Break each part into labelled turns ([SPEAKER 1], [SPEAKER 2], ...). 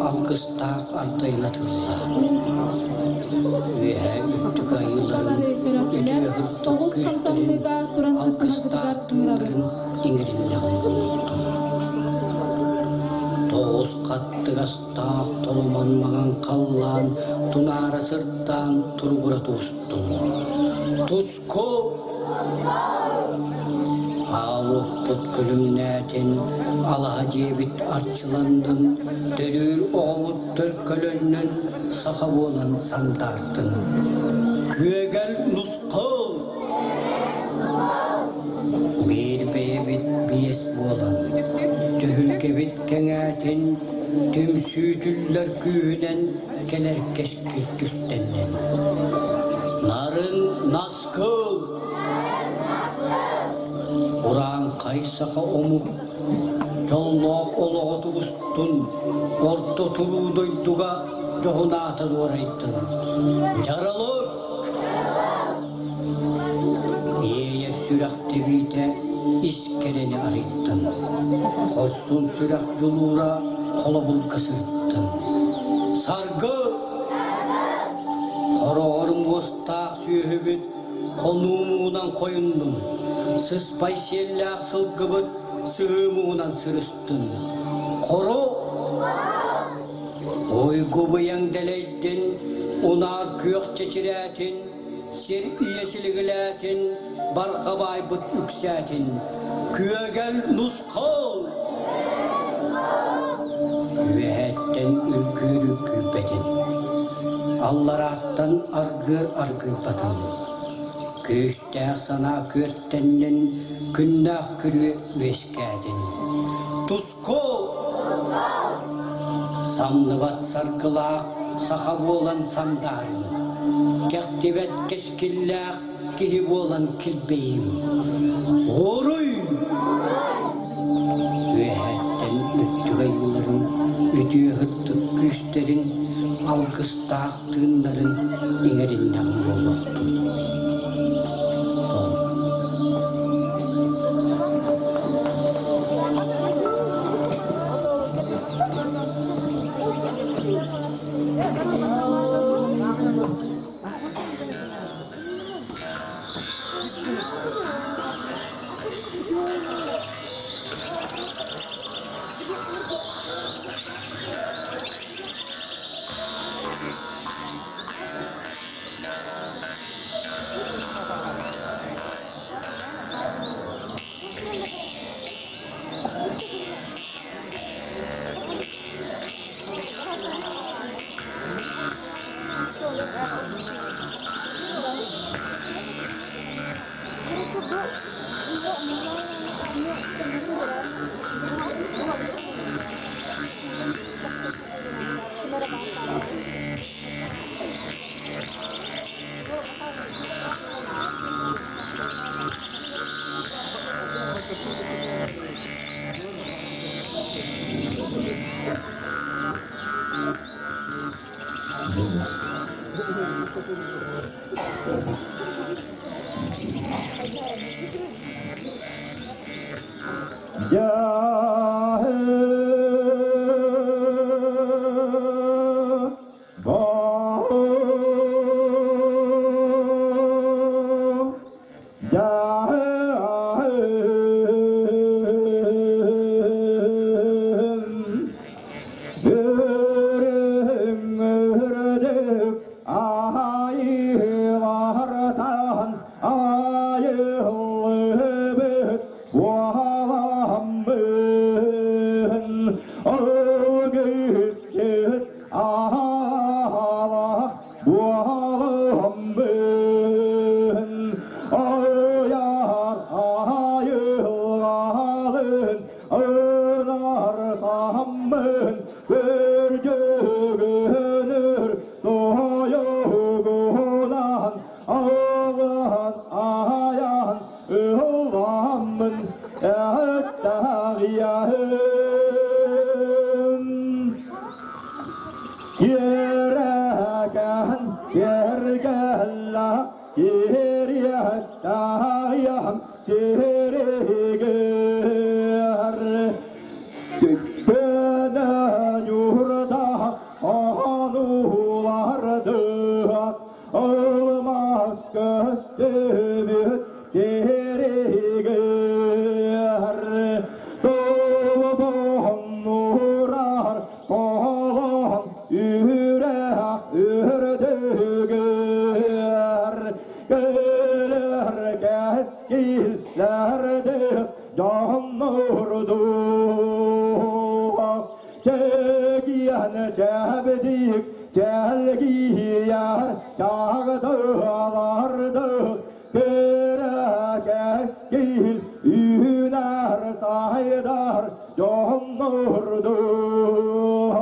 [SPEAKER 1] алгыстаах ардайын атыылаан, үөһээ үрдүк айыыларын үтүө сырдык күүстэрин алгыстаах тыыннарын иҥэриннэҕим буолуохтун. Тоҕус хаттыгастаах толомон маҥан халлаан тунаара сырдаан туругура туустун. Туску! Аалыппыт күлүмнээтин, алаһа дьиэбит арчыланнын, төрүүр оҕобут төлкөлөннүн, саха буолан сандаартын. Күөгэл нусхал! Биир бэйэбит биэс буолан, түһүлгэбит кэҥээтин, түмсүүтүллэр күүһүнэн кэлэр кэскил түстэннин. Нарын наскыл! Урааҥхай саха омук дьоллоох олоҕо тубустун, орто туруу дойдуга дьоһунаата дуорайдын. Дьаралык! Иэйэр сүрэх тэбиитэ ис кэрэни арыйдын, хорсун сүрэх дьулуура холобурга сырыттын. Саргы! Хороҕор муостаах сүөһүбүт хонуу муҥунан хойуннун, сыспай сиэллээх сылгыбыт сыһыы муҥунан сырыстын. Хоро! Уйгу-быйаҥ дэлэйдин, унаар күөх чэчирээтин, сир ийэ силигилээтин, барҕа баайбыт үксээтин. Күөгэл нусхал! Үөһэттэн үргүөр үргүйбэтин, алларааттан аргыар аргыйбатын. Күүстээх санаа күөртэннин, күннээх күрүө үөскээтин. Туску! Самныбат саргылаах саха буолан сандаарым, кэхтибэт кэскиллээх киһи буолан килбэйим. Уруй! Үөһэттэн үрдүк айыыларын, үтүө сырдык күүстэрин, алгыстаах тыыннарын иҥэриннэҕим буолуохтун.
[SPEAKER 2] киэҥник чэлгийэр чагдалардык кэрэ кэскил үүнэр сайдар дьоннордук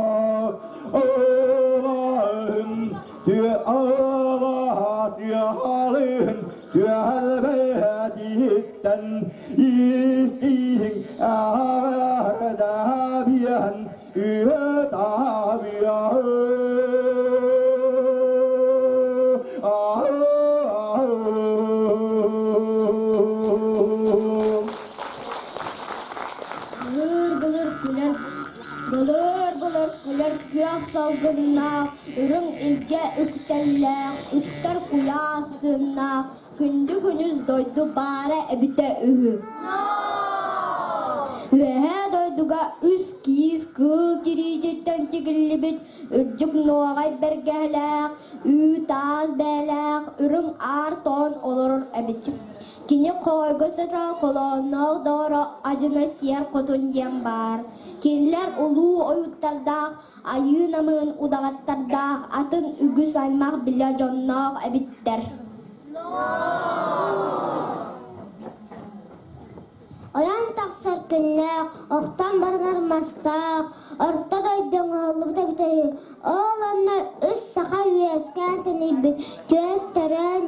[SPEAKER 2] Ылаһын түө алаһ түөлбэтиттэн истииҥ аардаабиан үөтаабиа.
[SPEAKER 3] Былыр-былыр күлэр, былыр-былыр күлэр күөх салгыннаах, үрүҥ илгэ үктэллээх, үктэр куйаас тыыннаах, күндү күнүс дойду баара эбитэ үһү. Үөһээ дойдуга үс киис кыыл тириититтэн тигиллибит үрдүк нуоҕай бэргэһэлээх, үүт-аас бээлээх, үрүҥ аар тоон олорор эбит. Кини хоойго сытар холоонноох доҕоро Адьына Сиэр Хотун диэн баар. Кинилэр улуу ойууттардаах, айыы намыын удаҕаттардаах, атын үгүс аймах билэ дьонноох эбиттэр.
[SPEAKER 4] Ойон тахсар күннээх, охтон барынар мастаах, орто дойду оҥоһуллубут эбитэ үһү. Ол онно үс саха үөскээн тэнийбит, түөрт төрөөн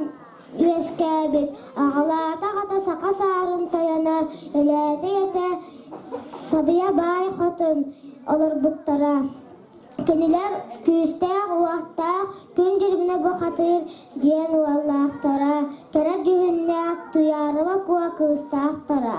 [SPEAKER 4] үөскээбит, аҕалаата аҕата саха саарын тойоно, өлөөтө ийэтэ Сабыйа баай хотун олорбуттара. Кинилэр күүстээх-уохтаах Күн Дьирибинэ бухатыыр диэн уоллаахтара, кэрэ дьүһүннээх Туйаарыма Куо кыыстаахтара.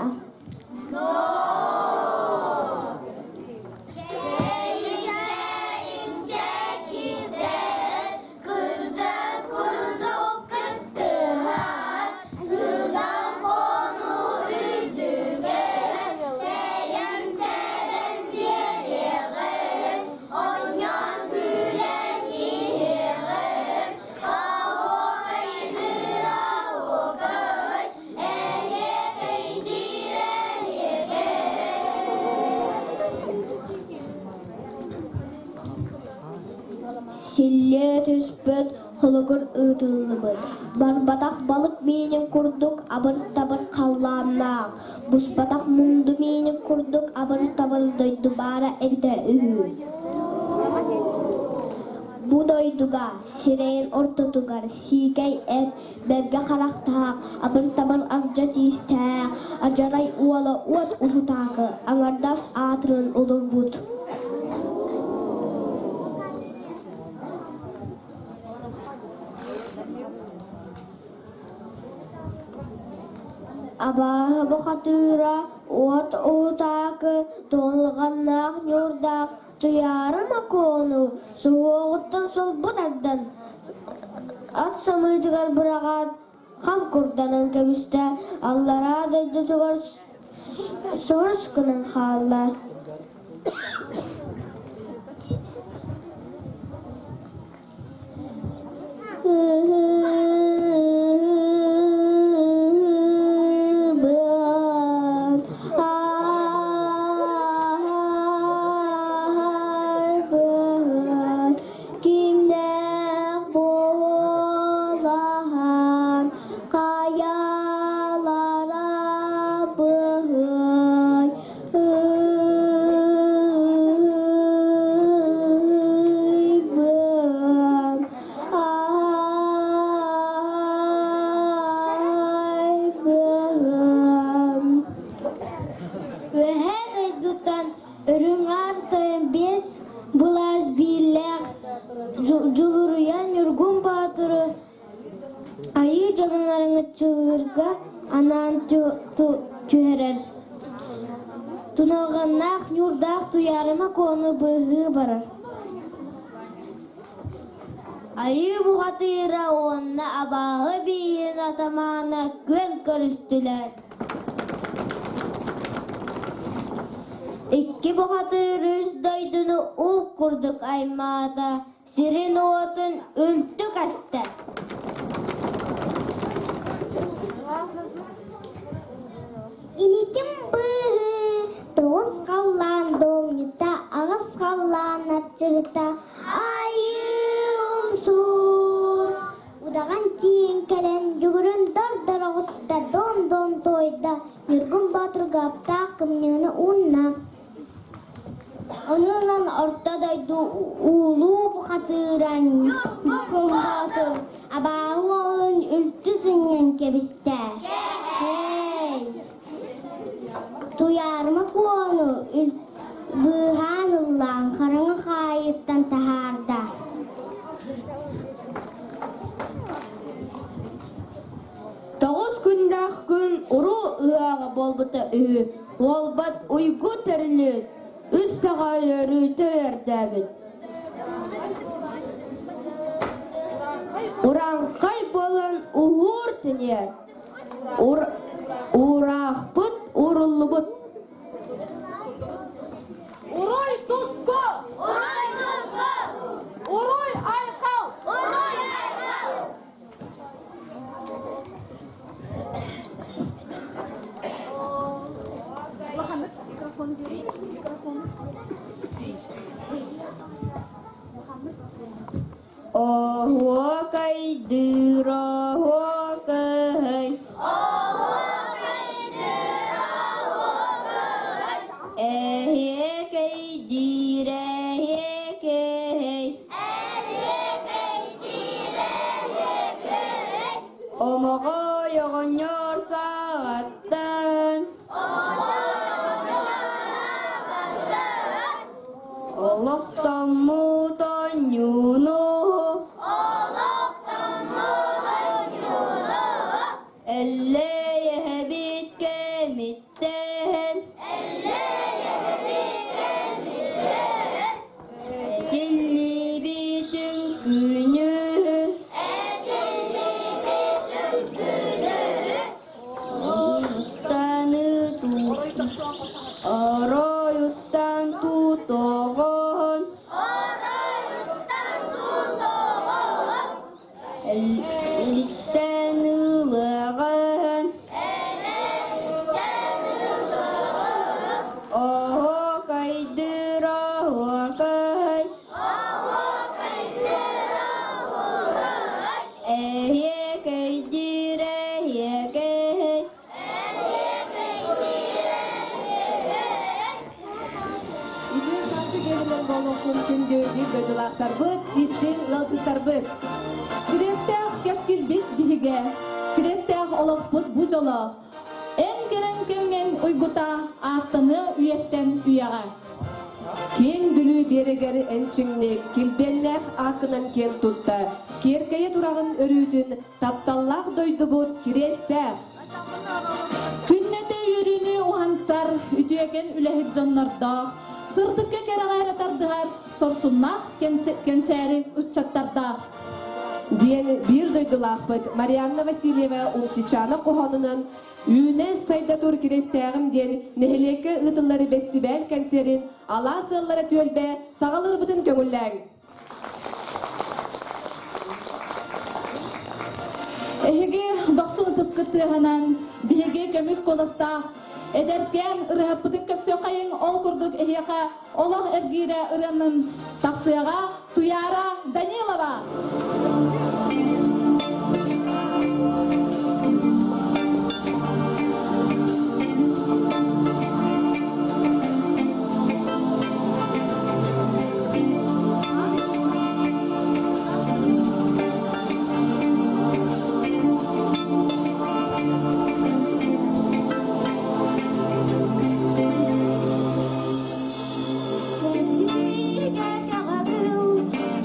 [SPEAKER 5] Курдук кыттыһан, кыдан хонуу үрдүгэр тэйэн тэбэн биэриэҕин, оонньоон күлэн иһиэҕин, оһуокайдыыр оһуокай, эһиэкэйдиир эһиэкэй.
[SPEAKER 3] Силлиэ түспүт, холугур ыытыллыбыт, барбатах балык миинин курдук абыр-табыр халлааннаах, буспатах мунду миинин курдук абыр-табыр дойду баара эбитэ үһү. Бу дойдуга сирэйин ортотугар сиикэй эт, бэргэ харахтаах, абыр-табыр ардьа тиистээх, адьарай уола уот уһутаакы аҥардас аатырын олорбут. Абааһы бухатыыра уот уһутаакы туһулҕаннаах ньуурдаах Туйаара Макону суһуоҕуттан сулбу тардан, ат самыытыгар быраҕаат, хам курданан кэбистэ, аллараа дойдутугар субурус гынан хаалла. Ыһыыбын ааһарбын кимнээх буолаһан хайалара быһый Ыйбын, айбын.
[SPEAKER 4] Үөһээ дойдуттан Үрүҥ Аар Тойон биэс былаас бииллээх Дьулуруйан Ньургун Боотуру Айыы дьонун араҥаччылыырга анаан түһэрэр, туналҕаннаах ньуурдаах Туйаарыма Куону быыһыы барар.
[SPEAKER 5] Айыы бухатыыра уонна абааһы бииһин атамаана күөн көрүстүлэр. Икки бухатыыр үс дойдуну ул курдук аймаата, сирин-уотун үлтү кэстэ.
[SPEAKER 4] Инитим быыһы тоҕус халлаан дуомньута.
[SPEAKER 5] Аһаҕас халлаан арчыһыта Айыы умсуур Удаҕан тиийэн кэлэн дьугурун дор-дор оҕуста, дом-дом туойда, Ньургун Боотурга аптаах кымньыыны уунна. Онунан орто дойду уулуу бухатыыра Ньургун Боотур абааһы уолун үлтү сынньан кэбистэ. Һэй! Туйаарыма Куону быыһаан ыллаан хараҥа хаайыттан таһаарда.
[SPEAKER 3] Тоҕус күннээх күн уруу ыһыаҕа буолбута үһү. Уолбат уйгу тэрилин үс саҕа үөрүүтэ үөрдээбит. Урааҥхай буолан уһуур тэнийэр. Уураахпыт ууруллубут.
[SPEAKER 6] Уруй туску!
[SPEAKER 5] Уруй туску!
[SPEAKER 6] Уруй айхал!
[SPEAKER 5] Уруй айхал!
[SPEAKER 3] Оһуокайдыыр оһуокай, Эһиэкэйдиир эһиэкэй, Омоҕой оҕонньор саҕаттан, Олохтоммут оонньууну Эллэйэһэбит кэмиттэн Этиллибит үҥкүүнү Оройуттан тутуоҕун Элиттэн ылыаҕын Оһуокайдыыр оһуокай Эһиэкэйдиир эһиэкэй
[SPEAKER 6] Үтүө сааскы киэһэнэн буолуохтун күндү биир дойдулаахтарбыт, истиҥ ыалдьыттарбыт. Кириэстээх кэскилбит биһигэ, кириэстээх олохпут бу дьоло. Эн кэлэн кэмҥэн уйгута ааттаныа үйэттэн үйэҕэ.
[SPEAKER 7] Киэҥ Бүлүү биэрэгэр энчиҥник, килбиэннээх ааккынан киэн тутта, киэркэйэ тураҕын өрүүтүн тапталлаах дойдубут Кириэстээх!
[SPEAKER 6] Күннэтэ үөрүүнү уһансар, үтүөкэн үлэһит дьоннордоох, сырдыкка кэрэҕэ эрэ тардыһар сорсуннаах кэнчээри ыччаттардаах.
[SPEAKER 7] Диэн биир дойдулаахпыт Марианна Васильева Умтичаана хоһоонунан Үүнэ сайда тур Кириэстээҕим диэн нэһилиэккэ ыытыллар бэстибээл кэнсиэрин Алаас ыаллара түөлбэ саҕалыырбытын көҥүллээҥ!
[SPEAKER 6] Эһиги дохсун ытыскыт тыаһынан биһиги көмүс куоластаах эдэркээн ырыаһыппытын көрсүөххэйиҥ ол курдук эһиэхэ олох эргиирэ ырыанан тахсыаҕа Туяра Данилова.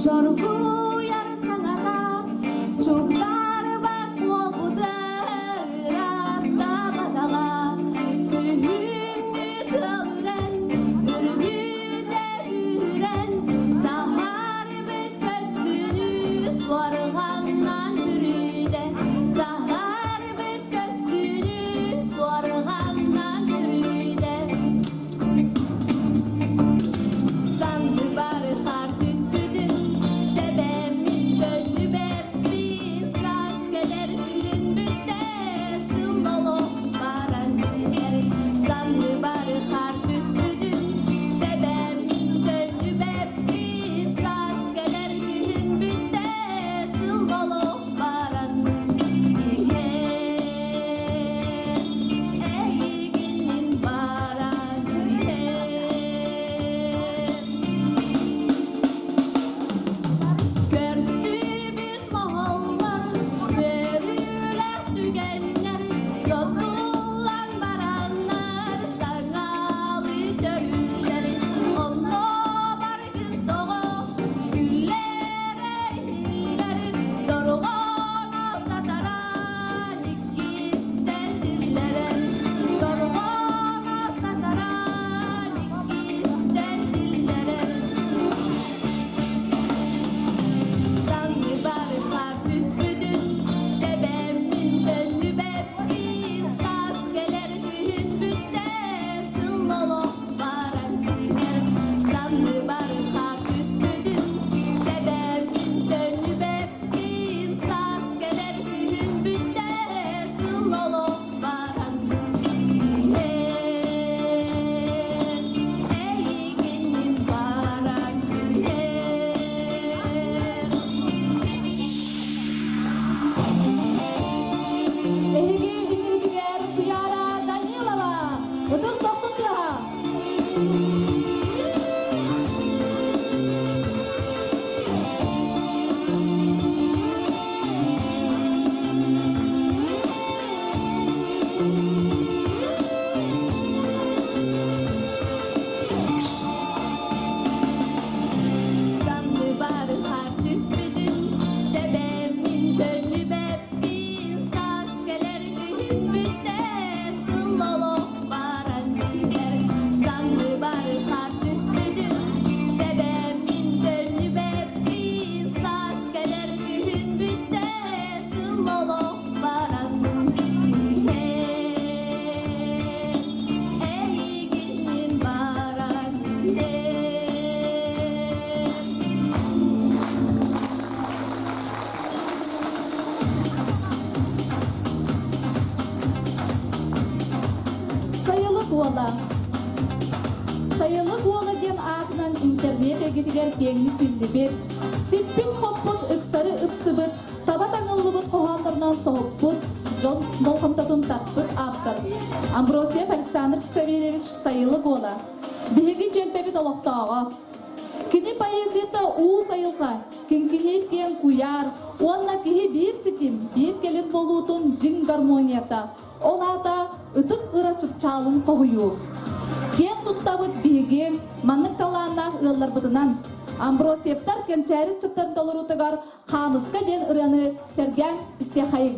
[SPEAKER 8] Чоргуйар саҥата чугдарбат буолбута ырааттабатаҕа күһүҥҥү тыалыран үргүтэ үүрэн саһарбыт көстүүнү суорҕаннан бүрүйдэ саһарбыт көстүүнү суорҕаннан бүрүйдэ Санныбар хаар түспүтүн тэбэ.
[SPEAKER 6] иһигэр киэҥник биллибит, сиппит-хоппут, ыксары ыпсыбыт, таба таҥыллыбыт хоһооннорунан соһуппут, дьон болҕомтотун тарпыт ааптар Амбросьев Александр Савельевич Сайылык уола. Биһиги түөлбэбит олохтооҕо. Кини поэзията уус айылҕа, киҥкиниир киэҥ куйаар уонна киһи биир ситим, биир кэлим буолуутун дьиҥ гармонията, ол аата ытык ыра чыпчаалын хоһуйуу. Киэн туттабыт биһиги маннык талааннаах ыалларбытынан Амбросьевтар кэнчээри ыччаттарын толоруутугар Хаамыска диэн ырыаны сэргээн истиэхэйиҥ.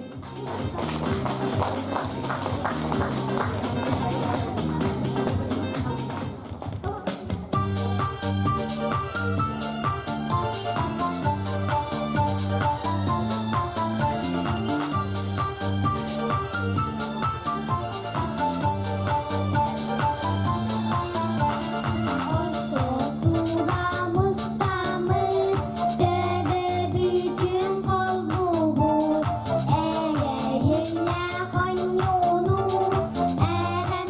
[SPEAKER 5] Мустаммыт, төбөбүтүн холбуубут, эйэйиллээх оонньууну, эҕэрдэлиибит.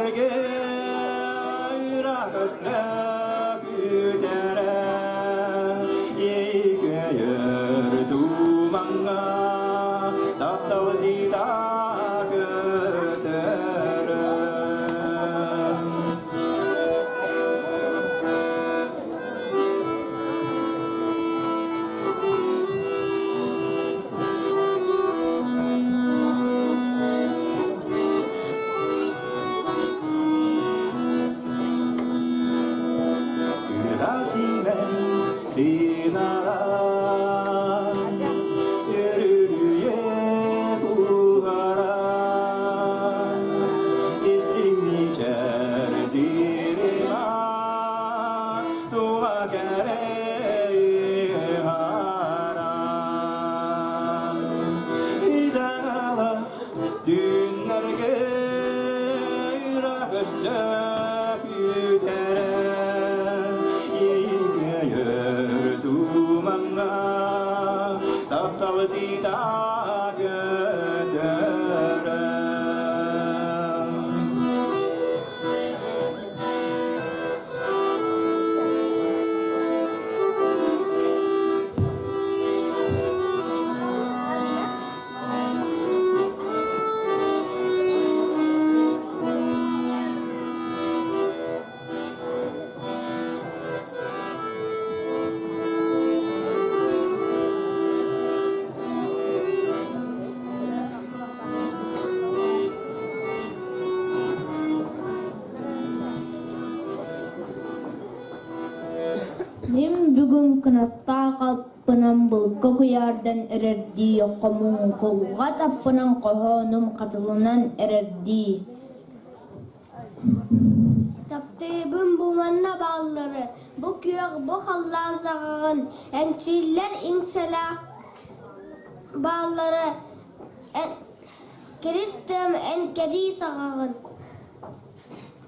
[SPEAKER 2] Түүннэргэ ыраах күтэрэ Иккиэр тумаҥҥа таптал дита көтөрө. Түүннэргэ өссө күүтэрэ Иэйэр тумаҥҥа таптал тиитэ көтөрө.
[SPEAKER 3] Мин бүгүн кынаттаах Аппынан булка куйаардан эрэрдии, хомуҥкулга таппынан хоһоонум хатыланан эрэрдии.
[SPEAKER 5] Таптыыбын бу манна бааллары, бу күөх, бу халлаан саҕаҕын, эҥсииллэр иҥсэлээх бааллары, кирис тыам эн кэрии саҕаҕын.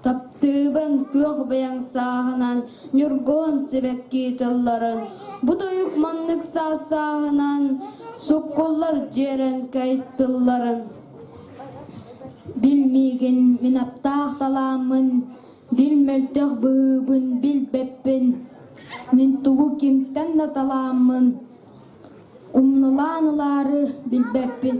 [SPEAKER 3] Таптыыбын күөх бэйэҥ сааһынан, ньургуһун сибэкки тылларын, бу тойук маннык саас сааһынан суккуллар дьиэрэҥкэй тылларын. Бил миигин мин аптаах талааммын, бил мөлтөх быһыыбын билбэппин, мин тугу кимтэн да талааммын, Умнулаан ылаары билбэппин.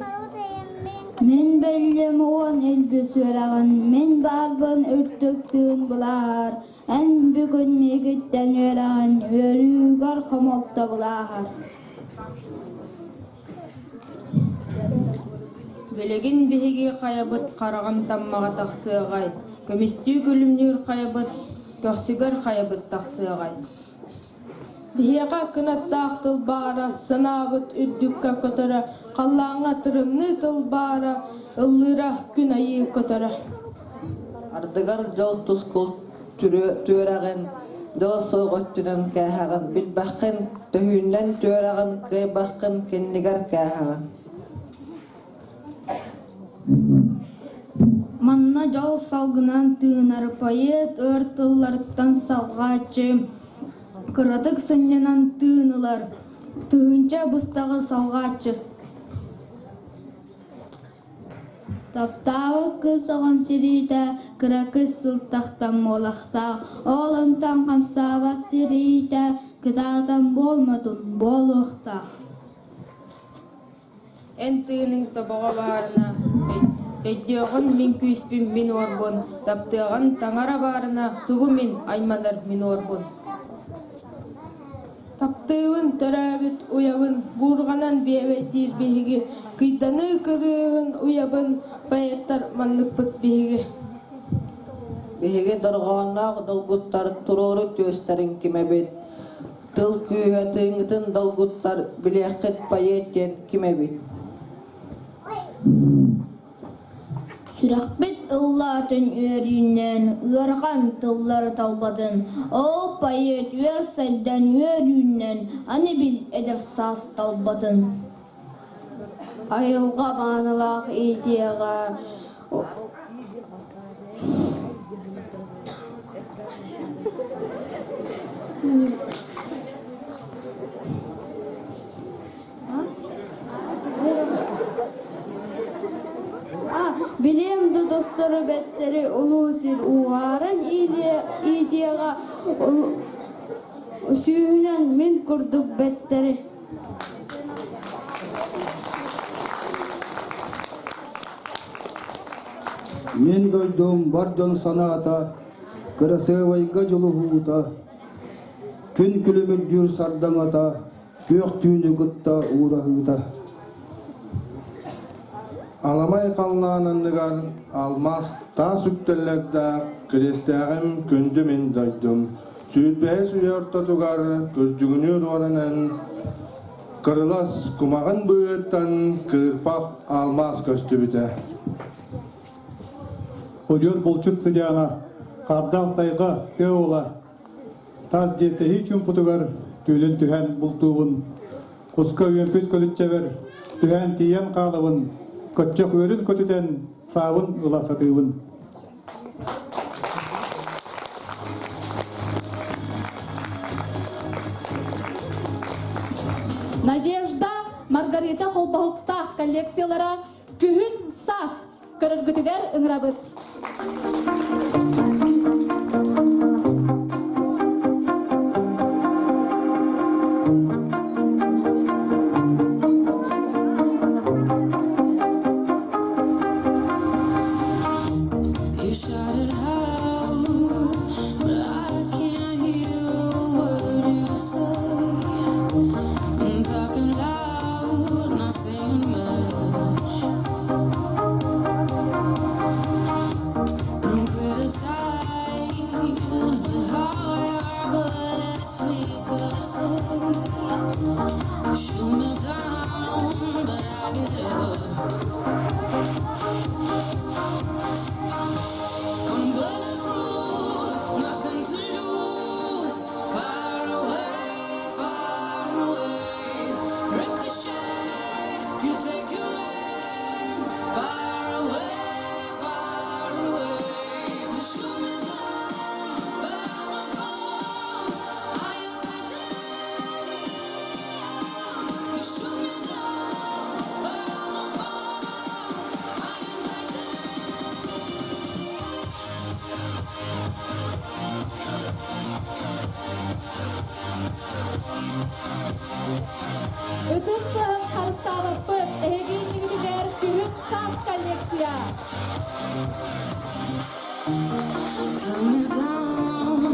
[SPEAKER 3] Мин бэллим уон илбис үөрэҕин, мин баарбын үрдүк тыын былааһар, эн бүгүн миигиттэн үөрэҕин, үөрүүгэр хомолто былааһар.
[SPEAKER 9] Билигин биһиги хайабыт хараҕын таммаҕа тахсыаҕай, көмүстүү күлүмнүүр хайабыт көхсүгэр хайабыт тахсыаҕай.
[SPEAKER 10] Биһиэхэ кынаттаах тыл баара, санаабыт үрдүккэ көтөрө, халлааҥҥа тырымныы тыл баара, ыллыыра күн айыы көтөрө.
[SPEAKER 11] Ардыгар дьол тускул түөрэҕин, дьол суох өттүнэн кээһэҕин, билбэххин, төһүүннэн түөрэҕин, кыайбаххын кэннигэр кээһэҕин.
[SPEAKER 3] Манна дьол салгынан тыынар поэт өр тылларыттан салҕааччы, кыратык сынньанан тыын ылар, тыһыынча быстаҕы салҕааччы. Таптаабыт кыыс оҕон сириитэ кыракый сылтахтан буолахтаах, ол онтон хамсаабат сириитэ кытаатан буолматын буолуохтаах.
[SPEAKER 9] Эн тыыныҥ тобоҕо баарына, өйдүөҕүн мин күүспүн мин уорбун, таптыаҕын таҥара баарына, тугу мин айманар мин уорбун.
[SPEAKER 10] Таптыыбын төрөөбүт уйабын, буурҕанан биэбэйдиир биһиги, кыйданыы кырыыһын уйабын, поэттар манныкпыт биһиги.
[SPEAKER 11] Биһиги дорҕоонноох долгуттар туруору түөстэрин кимэбит, Тыл күүһэ тыыҥҥытын долгуттар, билиэххит поэт диэн ким эбит?
[SPEAKER 3] Сүрэхпит ыллаатын үөрүүнэн, ыарахан тыллары талбатын, ол поэт үөр сайдан үөрүүнэн, аны бил эдэр саас талбатын. Айылҕа маанылаах иитиэҕэ Билиэм да достор.
[SPEAKER 10] Бары бэттэри улуу сир уһааран иитиэҕэ сүүһүнэн мин курдук бэттэри.
[SPEAKER 12] Мин дойдум бар дьон санаата, кырасыабайга дьулуһуута, күн күлүмүрдүүр сардаҥата, күөх түүнү кытта уураһыыта.
[SPEAKER 13] Аламай халлаан анныгар алмаас таас үктэллэрдээх Кириэстээҕим күндү мин дойдум. Сүүрбэһис үйэ ортотугар күрдьүгүнүүр уоранан кырылас кумаҕын быыһыттан кыырпах алмаас көстүбүтэ.
[SPEAKER 14] Одьуон булчут сыдьаана, хардаах тайҕа тыа уола Тас дьиэтэһии чуумпутугар түүлүн түһэн бултуубун, куска үөмпүт көлүччэбэр түһээн тиийэн хаалабын, көччөх үөрүн көтүтэн саабын ыла сатыыбын.
[SPEAKER 6] Надежда Маргарита холбоһуктаах коллекциялара күһүн саас көрөргүтүгэр ыҥырабыт.
[SPEAKER 8] You shout it out, but I can't hear a word you say. I'm talking loud, not saying much. I'm criticized, but how are bullets ricochet? Shoot me down, but I get up. I'm bulletproof, nothing to lose. Far away, far away. Ricochet, you take your aim. Far away, far away. You shoot me down, but I won't fall. I am titanium. You shoot me down, but I won't fall. I am titanium.
[SPEAKER 6] Ытыс тыаһын харыстаабаппыт, эһиги иннигитигэр күһүн саас коллекция.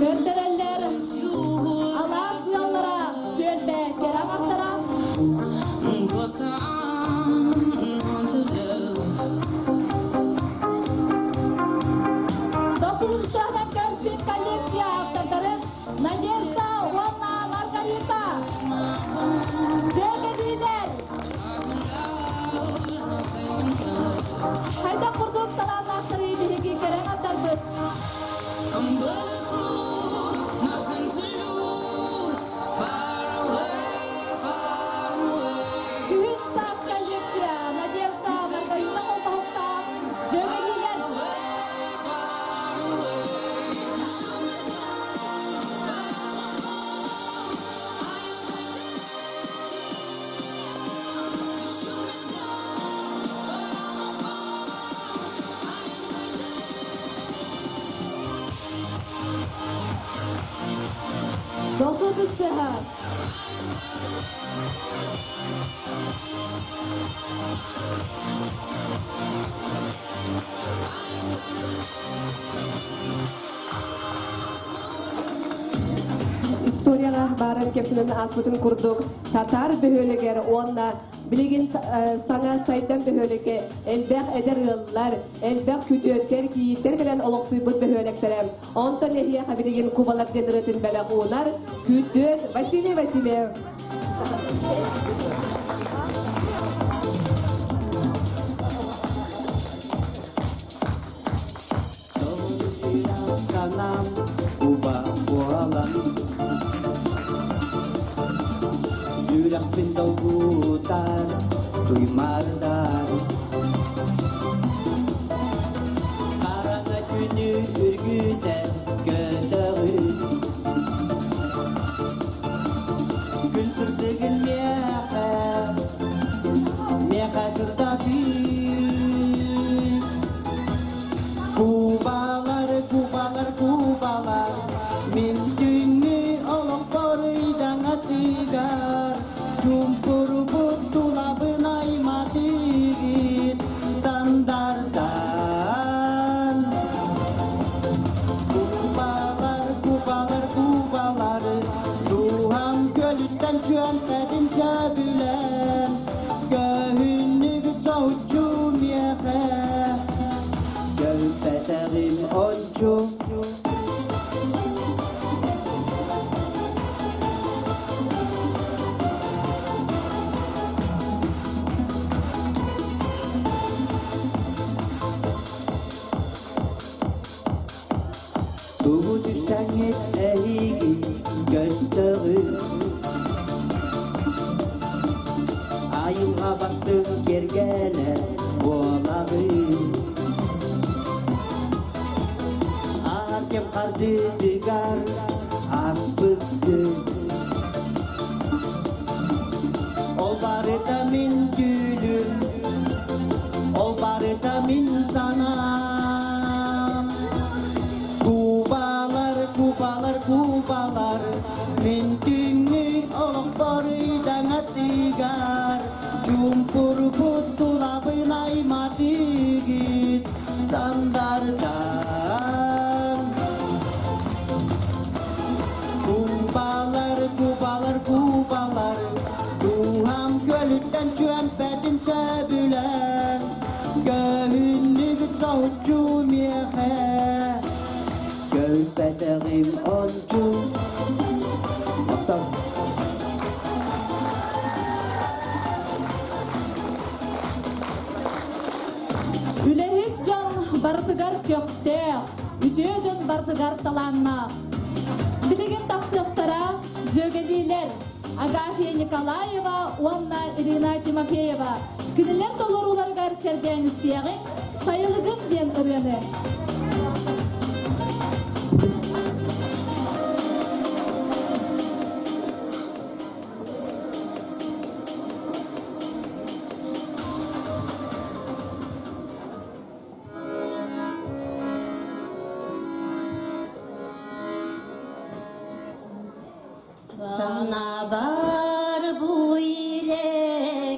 [SPEAKER 6] Көрдөрөллөр алаас ыаллара, түөлбэ кэрэ аҥардара.
[SPEAKER 8] Cause I'm to love.
[SPEAKER 6] Досун сыһынан көрсүн коллекция автордарын Надежда уонна Маргарита. Дьүөгэлиилэр. Хайдах курдук талааннаахтары биһиги кэрэ аҥардарбыт.
[SPEAKER 8] I'm bulletproof, nothing to lose. Far away, far away.
[SPEAKER 6] Күһүн саас коллекция Надежда Маргарита холбоһуктаах дьүөгэлиилэр.
[SPEAKER 8] Far away. You shoot me down, but I won't fall. I am titanium. You shoot me down, but I won't fall. I am titanium.
[SPEAKER 7] Досу тыстыһа. Историяға барын кепсинен аспытын курдук татар бөһүөлэгэр уонна билигин саҥа сайдан бөһүөлэккэ элбэх эдэр ыаллар, элбэх күтүөттэр, кийииттэр кэлэн олохсуйбут бөһүөлэктэрэ. Онтон эһиэхэ билигин кубалар диэн ырыатын бэлэх уунар күтүөт Василий Васильев.
[SPEAKER 2] Санам уба буолан сүрэхпин долгутар туймаардар хараҥа түүнү үргүтэн көтөҕүн күн сырдыгын миэхэ миэхэ сырдатыы. Кубалар, кубалар, кубалар, мин түүҥҥү олохпор ыйдаҥатыгар, чуумпурбут тулабын айматыгыт сандардан. Кубалар, кубалар, кубалар, дууһам көлүттэн чүөмпэтин сөбүлээн, көһүннүгүт соһуччу миэхэ, көлбэтэҕим ончу. Тугу түстэҥҥит эһиги көстөҕүн Айылҕа бастыҥ киэргэлэ буолаҕын Аар кэм хардыытыгар ааспыккын Ол барыта мин түүлүм, ол барыта мин санаам. Кубалар, кубалар, кубалар, мин түүҥҥү олохпор ыйдаҥатыгар, чуумпурбут тулабын айматыгыт сандардан. Кубалар, кубалар, кубалар, дууһам көлүттэн чүөмпэтин сөбүлээн, көһүннүгүт соһуччу миэхэ, көлбэтэҕим ончу. Махтал.
[SPEAKER 6] Үлэһит дьон барытыгар көхтөөх, үтүө дьон барытыгар талааннаах. Билигин тахсыахтара дьүөгэлиилэр Агафья Николаева уонна Ирина Тимофеева. Кинилэр толорууларыгар сэргээн истиэҕиҥ «Сайылыгым» диэн ырыаны.
[SPEAKER 15] Санаабар бу илэ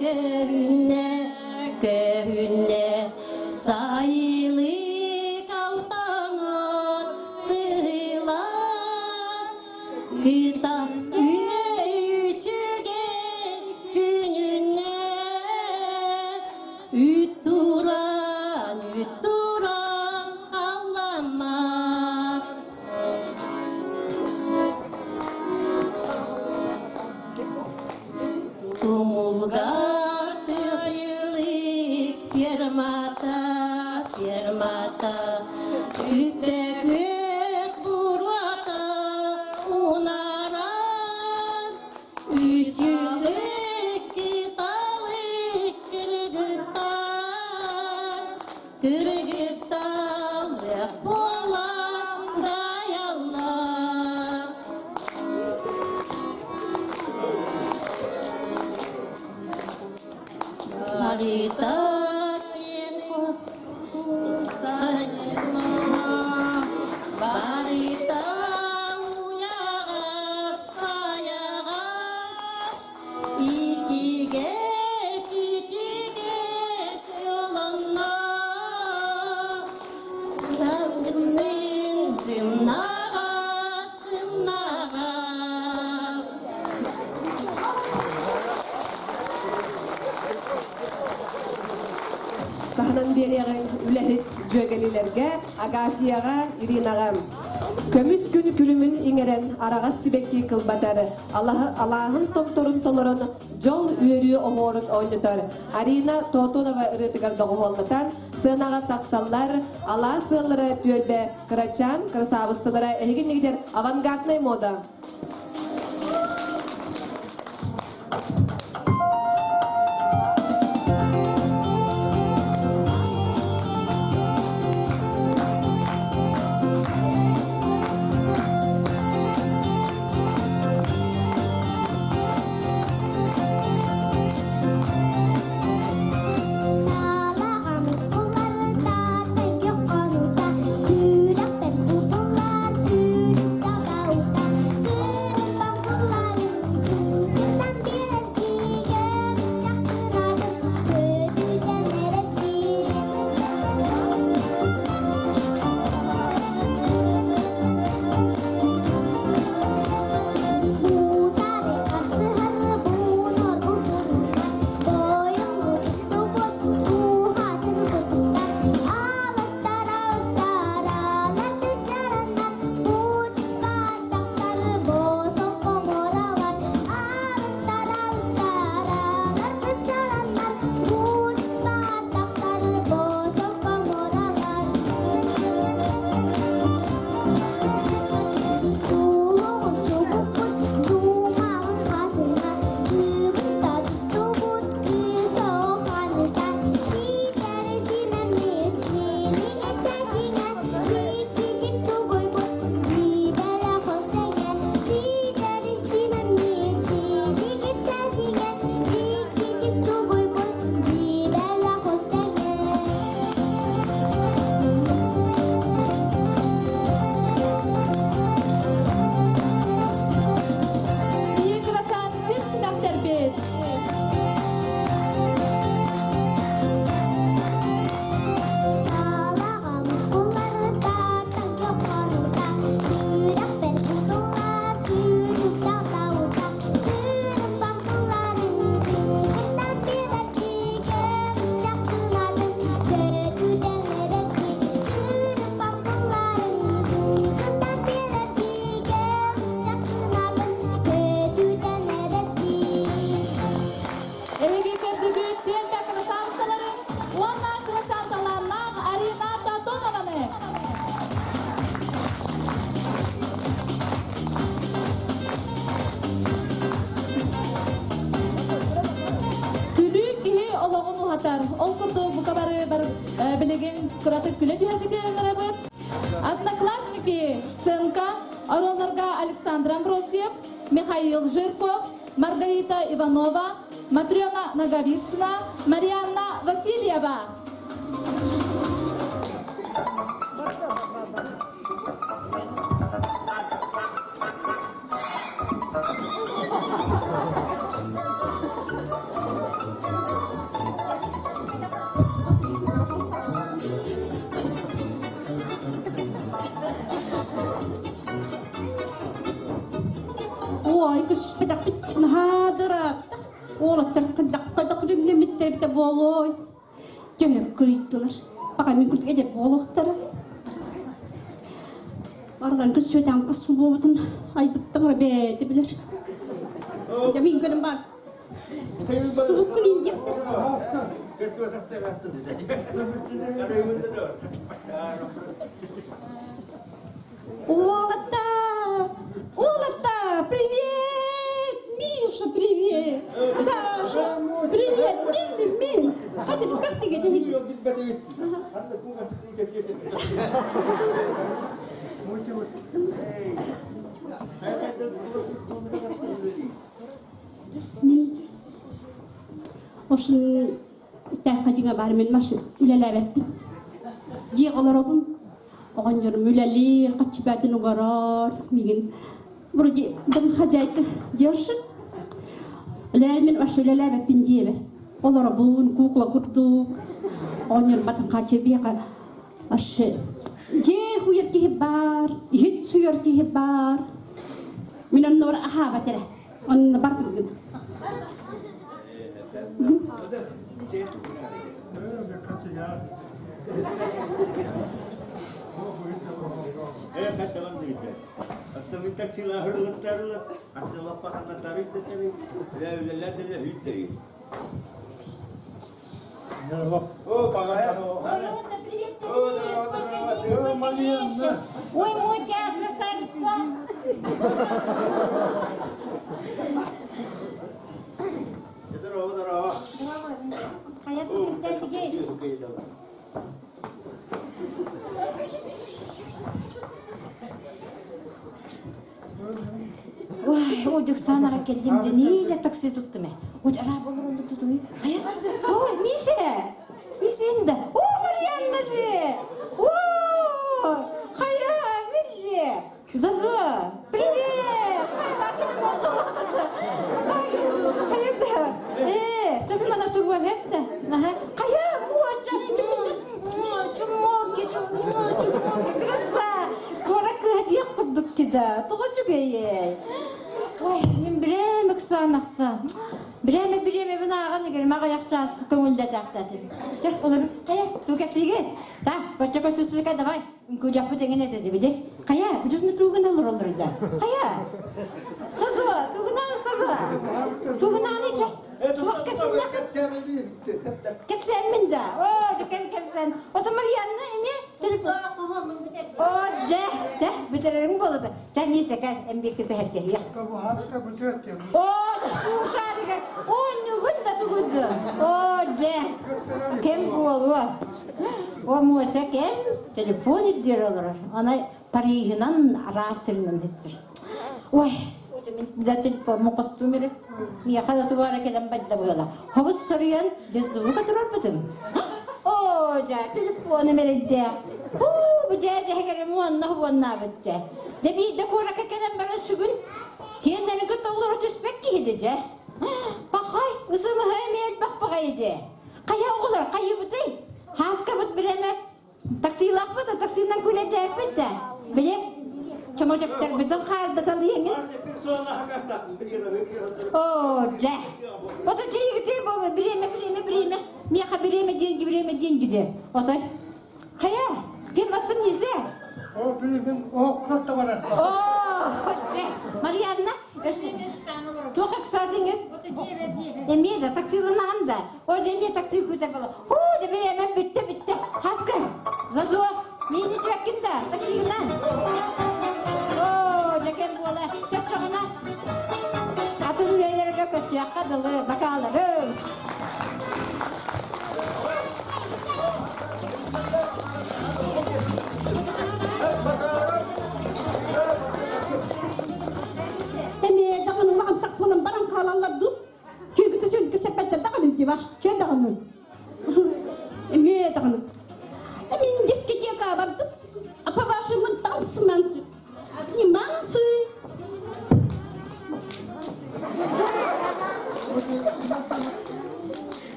[SPEAKER 15] көрүннэ, көһүннэ, сайылык алтаҥын тыылан, кытах үчүгэй күнүнэ, үт туран, үт туран аллама. Тумулгар сырайылык фермата, фермата, үппэ-күөх буруота унааран, үчүлүк кыталык кыргыттар, кыргыттар буолан дайаллар. Марита Барита уйаҕас сайаҕас ичигэс ичигэс ылынна Саргыннын сымнаҕас сымнаҕас
[SPEAKER 7] Таһынан биэриэҕиҥ үлэһит дьүөгэлиилэргэ Агафьяҕа, Иринаҕа. Көмүс күн күлүмүн иҥэрэн, араҕас сибэкки кылбатар, алааһын томторун толорон, дьол үөрүү оһуорун оонньотор. Арина Тотонова ырыатыгар доҕуһуоллатан, сыанаҕа тахсаллар, алаас ыаллара түөлбэ кырачаан красавыссалара эһиги иннигитэр авангарднай мода.
[SPEAKER 5] Таалаҕа мускулларыта, тэҥкэ хонуута.
[SPEAKER 6] кыратык күлэ түһэргитигэр ыҥырабыт. Одноклассники сценка оруолларга Александр Амбросьев, Михаил Жирков, Маргарита Иванова, Матрена Ноговицына, Марианна Васильева.
[SPEAKER 16] Ой, көспөтөхпүт наһаа дыраатта. Уолаттар кындакка буолуой. Төһө кырыйдылар. Баҕа мин курдук эдэр буолуохтара. Барыларын көссүөтэн косулуобутун айбыттар бэйэтэ билэр. Дьэ мин көрөн бар. Субуккун индиэхтэр. Уолаттар! Уолаттар! Привет! Миша, привет! Саша, привет! Мин, мин! Как ты, как ты это Мин Ошын тәххатиҥа баар мин маш үлэлээбэппин. Дьиэ олоробун. Оҕонньорум үлэлиир, хаччыбаатын угарар, миигин вроде домохозяйка держит. Үлэлээн мин вообще үлэлээбэппин диэбэ. Олоробун, кукла курдук. Оҕонньорум батын хааччы биэхэ вообще дьиэ хуйар киһи баар, иһит суйар киһи баар. Мин оннугар аһаабат эрэ. Онно бар гын.
[SPEAKER 15] Ой, Мотя, красавица!
[SPEAKER 16] Ой, о, Дьоксанаҕа кэллим дьэ такси туттум ээ. Ой, араа болорон тутуй. Хайа? Ой, Миша! Миша да. О, Марианна же! О, хайа, Милли! Заза, привет! Хайа, хайа, э, чөкү мана тугуа хепте. Хайа, муоча, чумоки, чумоки, краса. Кора кыһа курдук тида. Тоҕо үчүгэйэй. Ой, мин бирэм ыксаан ахса. Бирэме бирэме бин ааҕан игэр маҕайах чаас көҥүллэтээхтэтим. Чэ, олору хайа, туу кэсиигит. Та, бачча көсүспүкэ давай. Үҥкүүлэхпит эҥин этэ Хайа, бу тугун олороллор да. Хайа. Сазо, тугунан сазо. Тугунан иче. Туох кэсиннэ? Кэпсээммин да. Оо, кэм кэпсээн. Ото Марианна эмиэ телефон. Оо, дьэ, дьэ, бүтэрэрим буолута. Чэ, миисэкэ, эмбиэкки сэһэргэһиэх. Оо, туушаарыгар, оонньуугун да тугуду. Оо, дьэ, кэм буолуо. О, муоча кэм телефон ирдиир олорор. Ана Парижынан араас сиринэн сылдьар. Ой, да телефоммун хостуум эрэ. Миэхэ да тугу эрэ кэлэн байда быһыыла. Хобус сарыйан без звука турарбытым. Оо, дьэ, телефоным эрэйдээх. Хуу, бу дьэ дьэһэгэрим уонна уоннаабыт дьэ. Дьэ биирдэ куоракка кэлэн баран сүгүн киэннэрин кытта олоро түспэт киһи да дьэ. Пахай, ысымыһа эмиэ элбэх баҕайы дьэ. Хайа оҕолор, хайыбытый? Хааскабыт биремэ Таксилаахпыт да таксинан күлэдээппит да. Били чөмөчөктөрбүтүн хаардаталыйыҥын. Оо, дьэ. Ото чиигити бу бириэмэ бириэмэ бириэмэ. Миэхэ бириэмэ деньги бириэмэ деньги де. Отой. Хайа, ким аттым нельзя?
[SPEAKER 17] О, билигин оһоххо табарар.
[SPEAKER 16] Оо, дьэ. Марианна, туох ыксаатыҥ Эмиэ да таксиланаҕын да. О, дьэ эмиэ такси күүтэр буола. Хуу, дьэ бириэмэм бүттэ бүттэ. Хаска, Зазо, миини түөккүн да, таксигынан. Оо, дьэ кэм буола, чоччоҕуна атын үйэлэргэ көсүөххэ дылы бакаалары.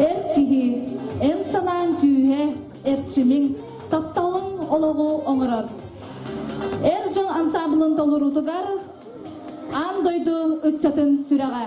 [SPEAKER 6] Эр киһи, эн санааҥ күүһэ, эрчимиҥ, тапталыҥ олоҕу оҥорор. Эр дьон ансаамбылын толоруутугар аан дойду ыччатын сүрэҕэ.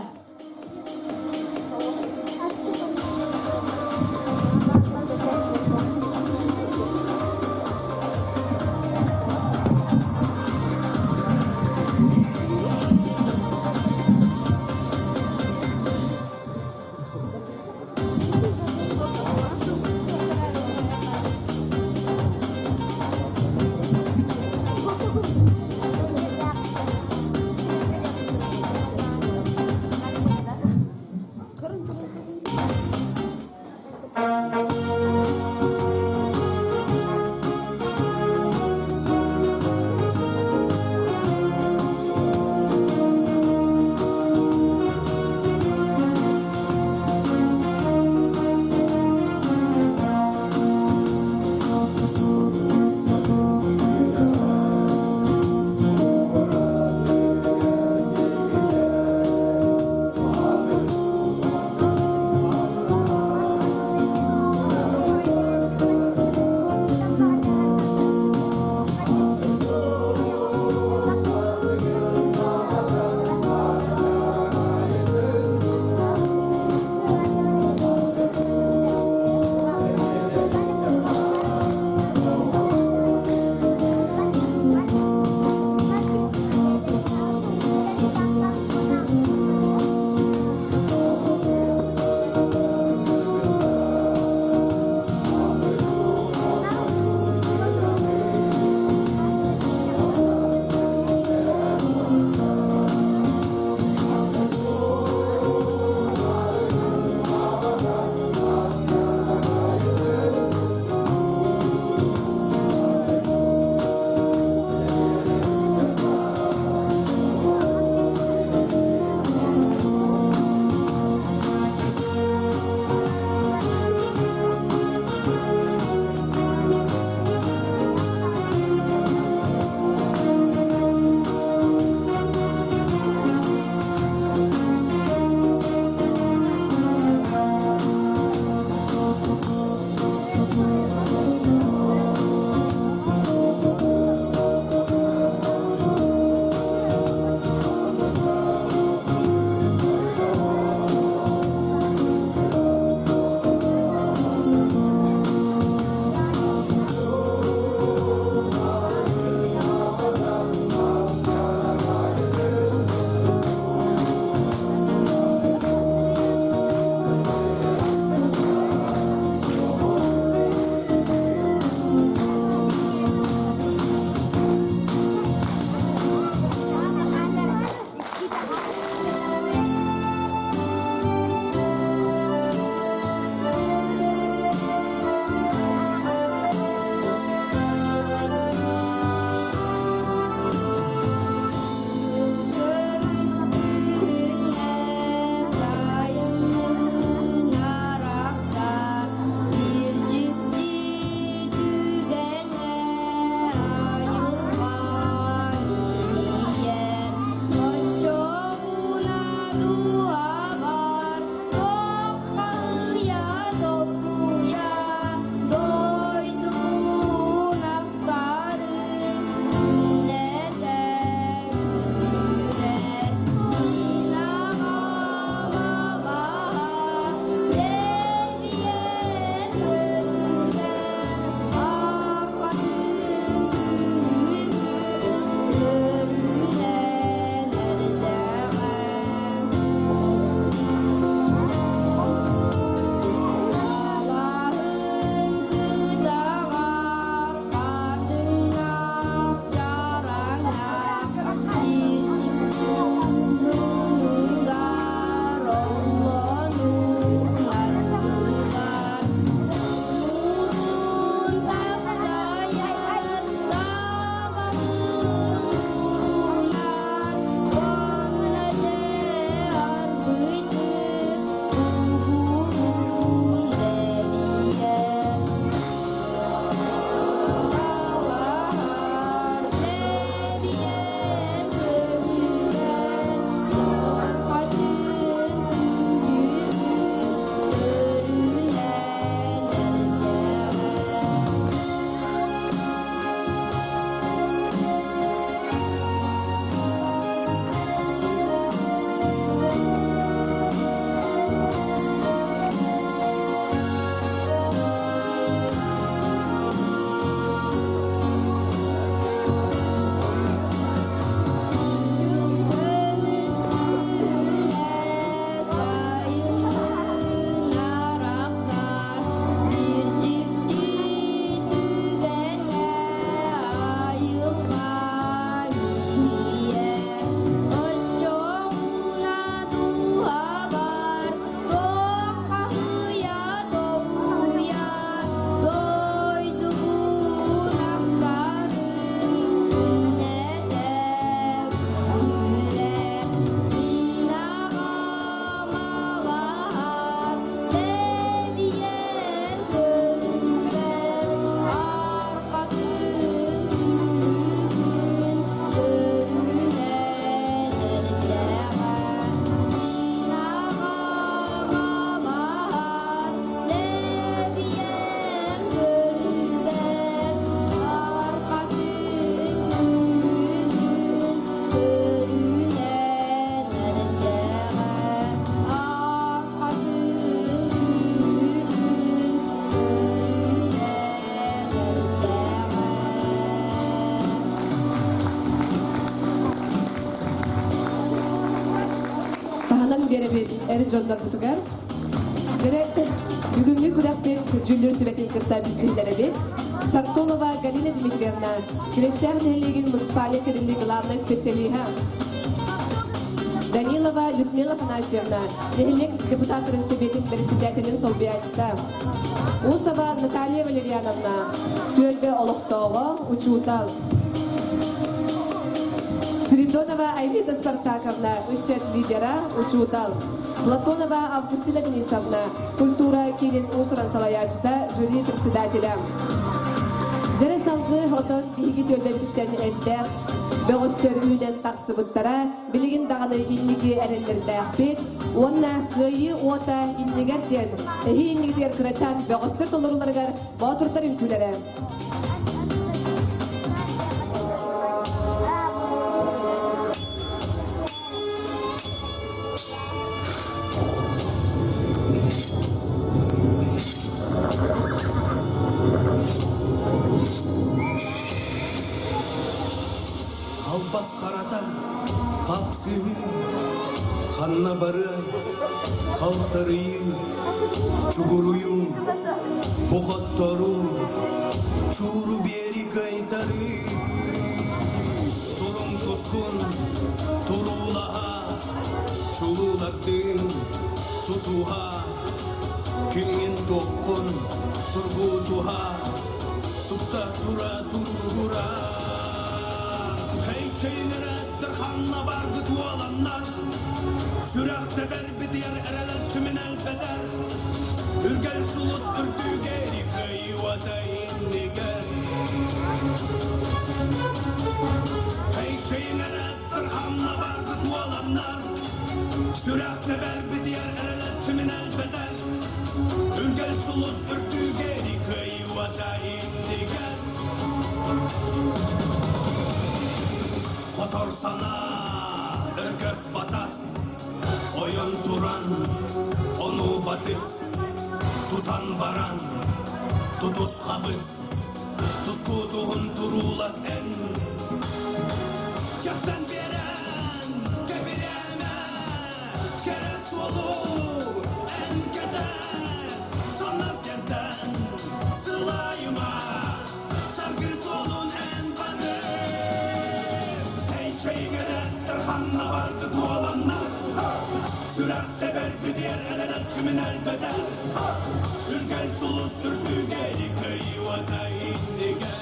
[SPEAKER 7] түөлбэбит эр дьоннорбутугар. Дьэрэ бүгүҥҥү күрэхпит дьүүллүүр сүбэтин кытта билсиһиннэрэбит. Сартолова Галина Дмитриевна, Кирэстээх нэһилиэгин муниципальнай тэриллии главнай специалиһа. Данилова Людмила Афанасьевна, нэһилиэк депутаттарын сэбиэтин председателин солбуйааччыта. Усова Наталья Валерьяновна, түөлбэ олохтооҕо, учуутал. Спиридонова Айлита Спартаковна, ыччат лидера, учуутал. Платонова Августина Денисовна, культура киинин уус-уран салайааччыта, жюри председателя. Дьэрэ салгыы отон биһиги түөлбэбититтэн элбэх бөҕөстөр үүнэн тахсыбыттара, билигин даҕаны инники эрэллэрдээхпит уонна кыайыы уота иннигэр диэн эһи иннигитигэр кырачаан бөҕөстөр толорууларыгар боотурдар үҥкүүлэрэ.
[SPEAKER 18] Халбас харата, хапсыһыы, ханна барыай, халтарыйыы, чугуруйуу, бухотторуу, чууру биэри кыайтарыы. Туруҥ тускун, туруулаһа, чулуулардыын тутуһа, кимҥин туоххун тургутуһа, тупса тура туругура. Хэй-чэйин эрээттэр ханна барбыт уоланнар, Сүрэх тэбэрбитигэр эрэлэр чимин элбэтэр, Үргэл сулус үрдүгэр кыайыата иннигэр. Хэй-чэйин эрээттэр ханна барбыт уоланнар, Сүрэх тэбэрбитигэр эрэлэр чимин элбэтэр, Үргэл сулус үрдүгэр кыайыата иннигэр. Хотор санаа, өргөс батас, ойон туран, ону батыс, тутан баран, тутус хабыс, тускутуһун туруулас эн. Чахтан берен, кэбирээмэ, кэрэ суолу эн кэтэс, соннор кэнтэн сылайыма, саргы суолун эн батыс. Эй, чэйгэреттер ханна барды туоланнар, сүрэх тэбэр битиэр эрэлэр чимин элбэтэр, үргэл сулус үрдүгэр кыайыата иннигэр.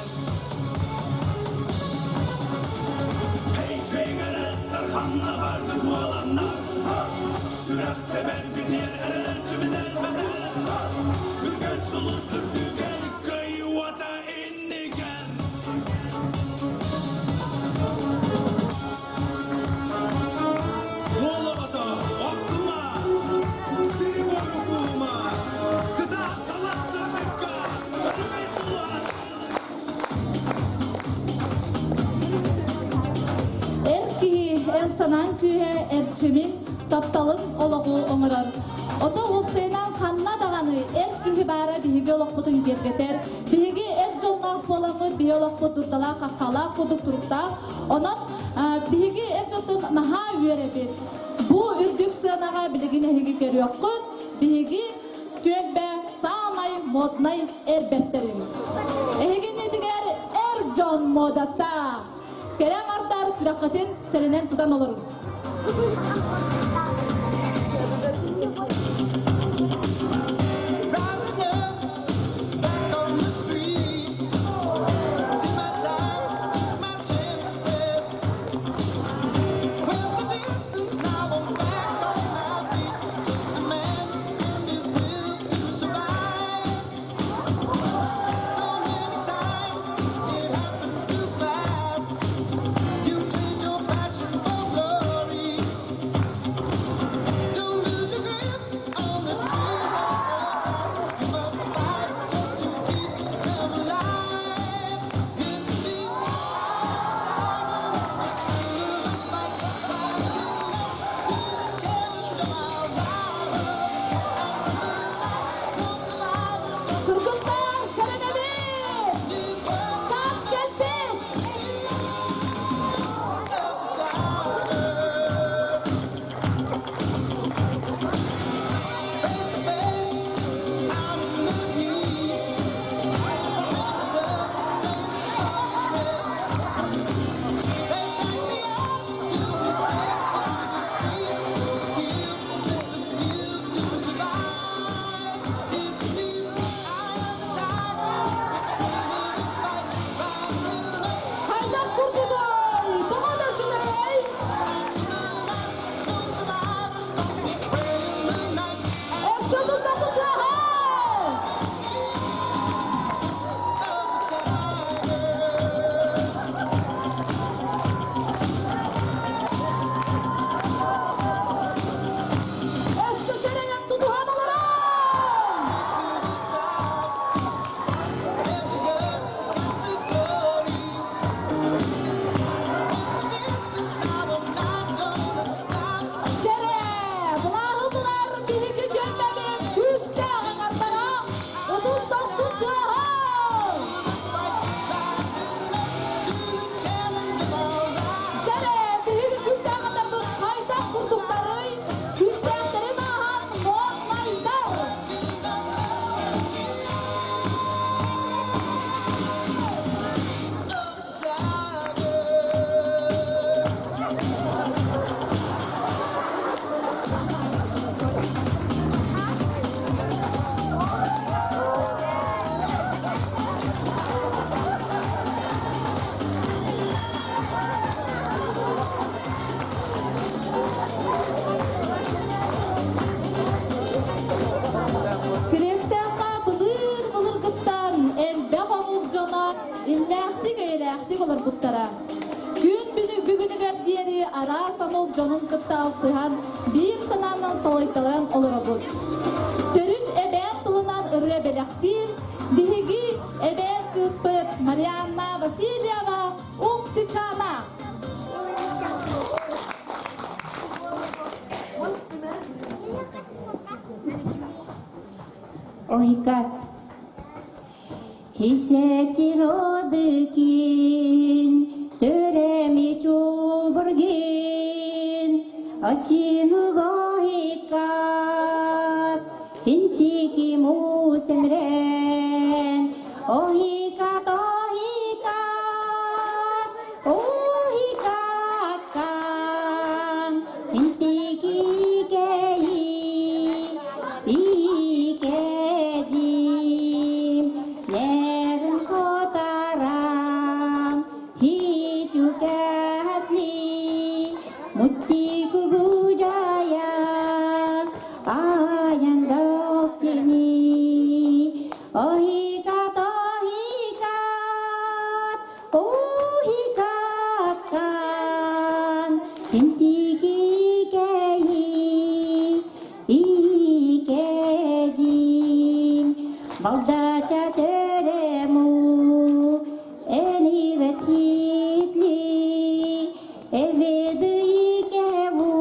[SPEAKER 18] Эй, чэйгэреттер ханна барды туоланнар, сүрэх тэбэр битиэр эрэлэр чимин элбэтэр, үргэл сулус үрдүгэр кыайыата иннигэр. Уолоҕото охтума, сири буорукуума, кытаат талах сырдыкка, өрүкүй сулан.
[SPEAKER 6] Эр киһи эн санаан күүһэ эрчимин, тапталын олоҕу оҥорор. Ото уопсайынан ханна даҕаны эр киһи баара биһиги олохпутун киэргэтэр. Биһиги эр дьонноох буоламмыт, биһи олохпут дурдалаах, хаххалаах курдук туруктаах. Онон биһиги эр дьонтон наһаа үөрэбит. Бу үрдүк сыанаҕа билигин эһиги көрүөххүт, биһиги түөлбэ саамай моднай эр бэртэрин. Эһиги иннитигэр эр дьон модата. Кэрэ аҥардар сүрэххитин сэрэнэн тутан олорун.
[SPEAKER 18] Rising up, back on the street. Did my time, took my chances. Went the distance, now I'm back on my feet. Just a man and his will to survive. So many times it happens too fast. You trade your passion for glory.
[SPEAKER 6] курдугуй? Тоҕо да үчүгэй? Өссө тустасы тыаһа! Өссө сэрэнэн тутуһан олорон! Сэрэ, былааһылар биһиги түөлбэбит күүстээх аҥардара, ытыс дохсун тыаһа! Сэрэ, биһиги күүстээх аҥардарбыт хайдах курдуктарый? Күүстээхтэрин ааһан муоднайдар! Кириэстээххэ былыр-былыргыттан элбэх омук дьоно иллээхтик-эйэлээхтик олорбуттара. Күн бүгүнүгэр диэри араас омук дьонун кытта алтыһан, биир санаанан салайталаран олоробут. Төрүт эбээн тылынан ырыа бэлэхтиир биһиги эбээн кыыспыт Марианна Васильева Умтичана.
[SPEAKER 15] Ойкат. Хисетиродыкин, төреми чулбургин, ачинугоикат, хинтики мусемрен, оһикат, оһикат, оһикаккан, хинтики кеи, икедим, нерин хотарам, хичукатли, муттикугужая, аяндокчини, оһикат, оһикат, оһикаккан, хинтикикеи, икедим, балдача терему, эливетитли, эведыикеву,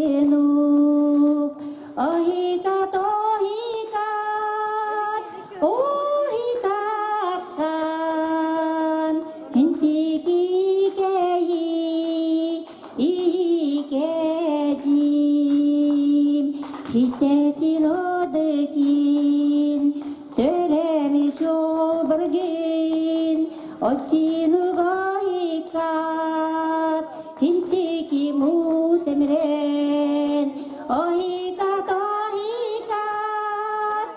[SPEAKER 15] очинук, оһикат, оһикат, оһикаккан, хинтикикеи, икедим, хисетилодыкин, төреми чолбыргин, очинугоикат, хинтики мусемрен, оһикат, оһикат,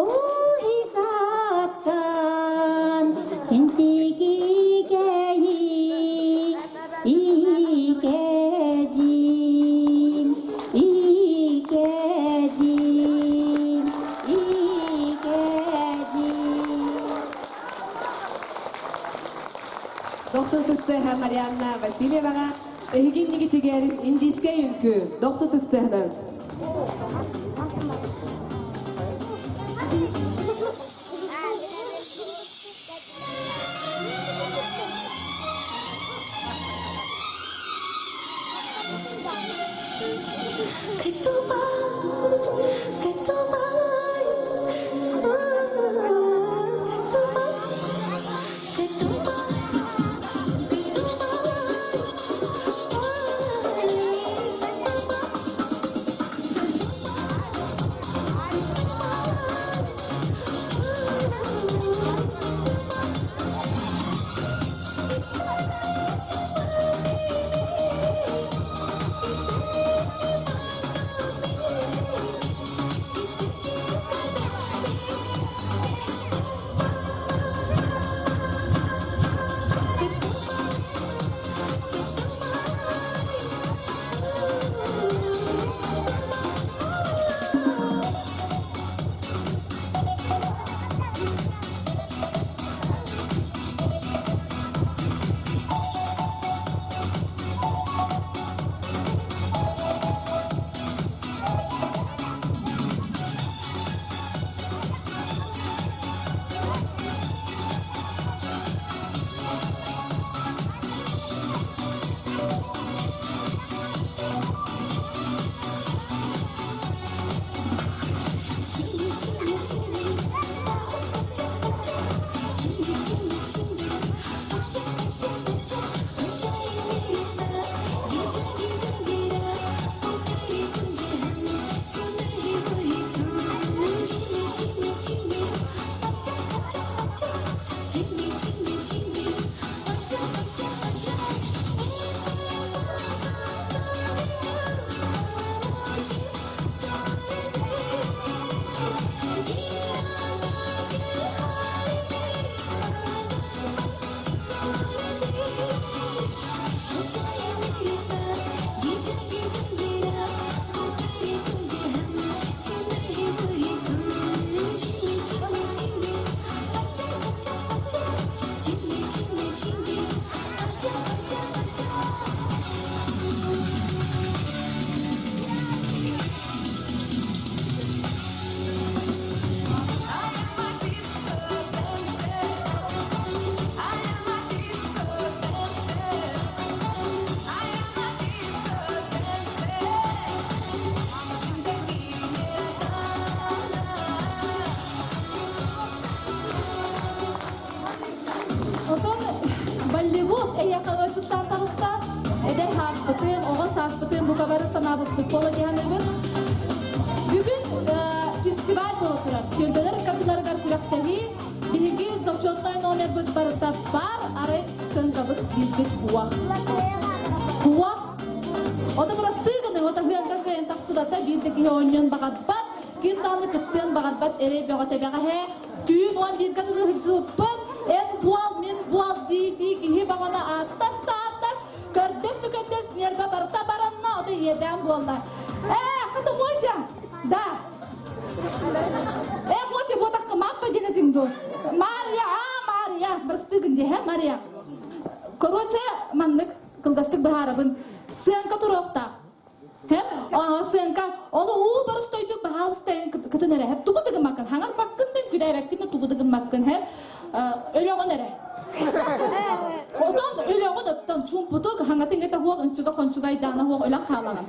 [SPEAKER 15] оһикаткан, хинтикикеи, икедим, икедим, икедим.
[SPEAKER 7] Дохсун тыстыһа Марианна Васильеваҕа эһигин нигитигэр индийскэй үҥкүү дохсун тыстыһынан.
[SPEAKER 6] Отон Болливуд эйиэхэ ыалдьыттаан таҕыста. Эдэр сааспытын, оҕо сааспытын бука бары санаабыппыт буола диһаныыбын. Бүгүн фестиваль буола турар. Түөлбэлэр ыккардыларыгар күрэхтэһии. Биһиги зачетнай номербыт барыта бар, арай сыаҥкабыт биирбит уах. Уах. Ото бырастыы гыныҥ, ото ыһыаҥҥа кыайан тахсыбата, биир да киһи оонньуон баҕарбат, ким даҕаны кыттыан баҕарбат эрэй бөҕө тэбэҕэһэ. Түүн 11-гэ дылы сылдьыбыппын, эн буол, мин буол дии-дии киһи баҕана ааттас да ааттас, көрдөс да көрдөс, нервэ барыта баранна, ото иэдээн буолла. Ээ, хата Мотя, да. Э, Мотя, вот акка маппа диэн этиҥ дуу. Мария, а, Мария, бырастыгын дии, Мария. Короче, маннык кылгастык быһаарабын. Сыаҥка туруохтаах. Хэп, сыаҥка, ол уу боростойдук баһаалыста эн кытын эрэ, хэп, тугу да гыммаккын, хаҥарбаккын да, үҥкүүлээбэккин да, тугу да гыммаккын, хэп, өлөҕүн эрэ. Отон өлөҕүн оттон чуумпутук, хаҥатын кэтэ хуох, ынчыга хончуга айдаана хуох өлөн хаалаҕын.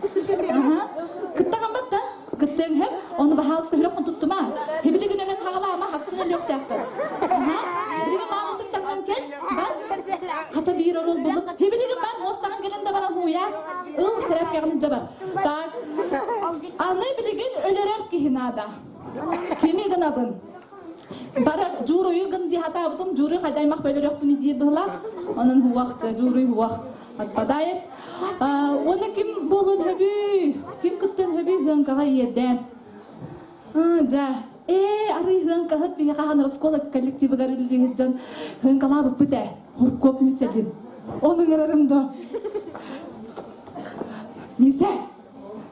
[SPEAKER 6] Кыттаҕын батта, кыттыаҥ хэп, ону баһаалыста өлөххүн туттума. Хибилигин өлөн хаалаама, хассын өлүөхтээххин. Билигин маанытын таҥнан кэл, бар. Хата биир оруол буллум. Хибилигин бан муостаҕын кэлэн да баран хууйа. Ыл, тряпкаҕын дьабар. Так. Аны билигин өлөрөр киһи наада. Кими гынабын? Бара жууруйу гын дии хатаабытым, жууруй хайдаймах бөлөрөхпүнү диир быһыла. Онон хуах, жууруй хуах отпадает. Оны ким болун хөбүй? Ким кыттын хөбүй хыанкаҕа иэрдээн. Дьэ, ээ, арый хыанкаһыт биһи хаһан раскола коллективыгар үлэлиир дьон хыанкалаабыппыт ээ. Хуркуоп Миселин. Оны ыҥырарым да. Мисе,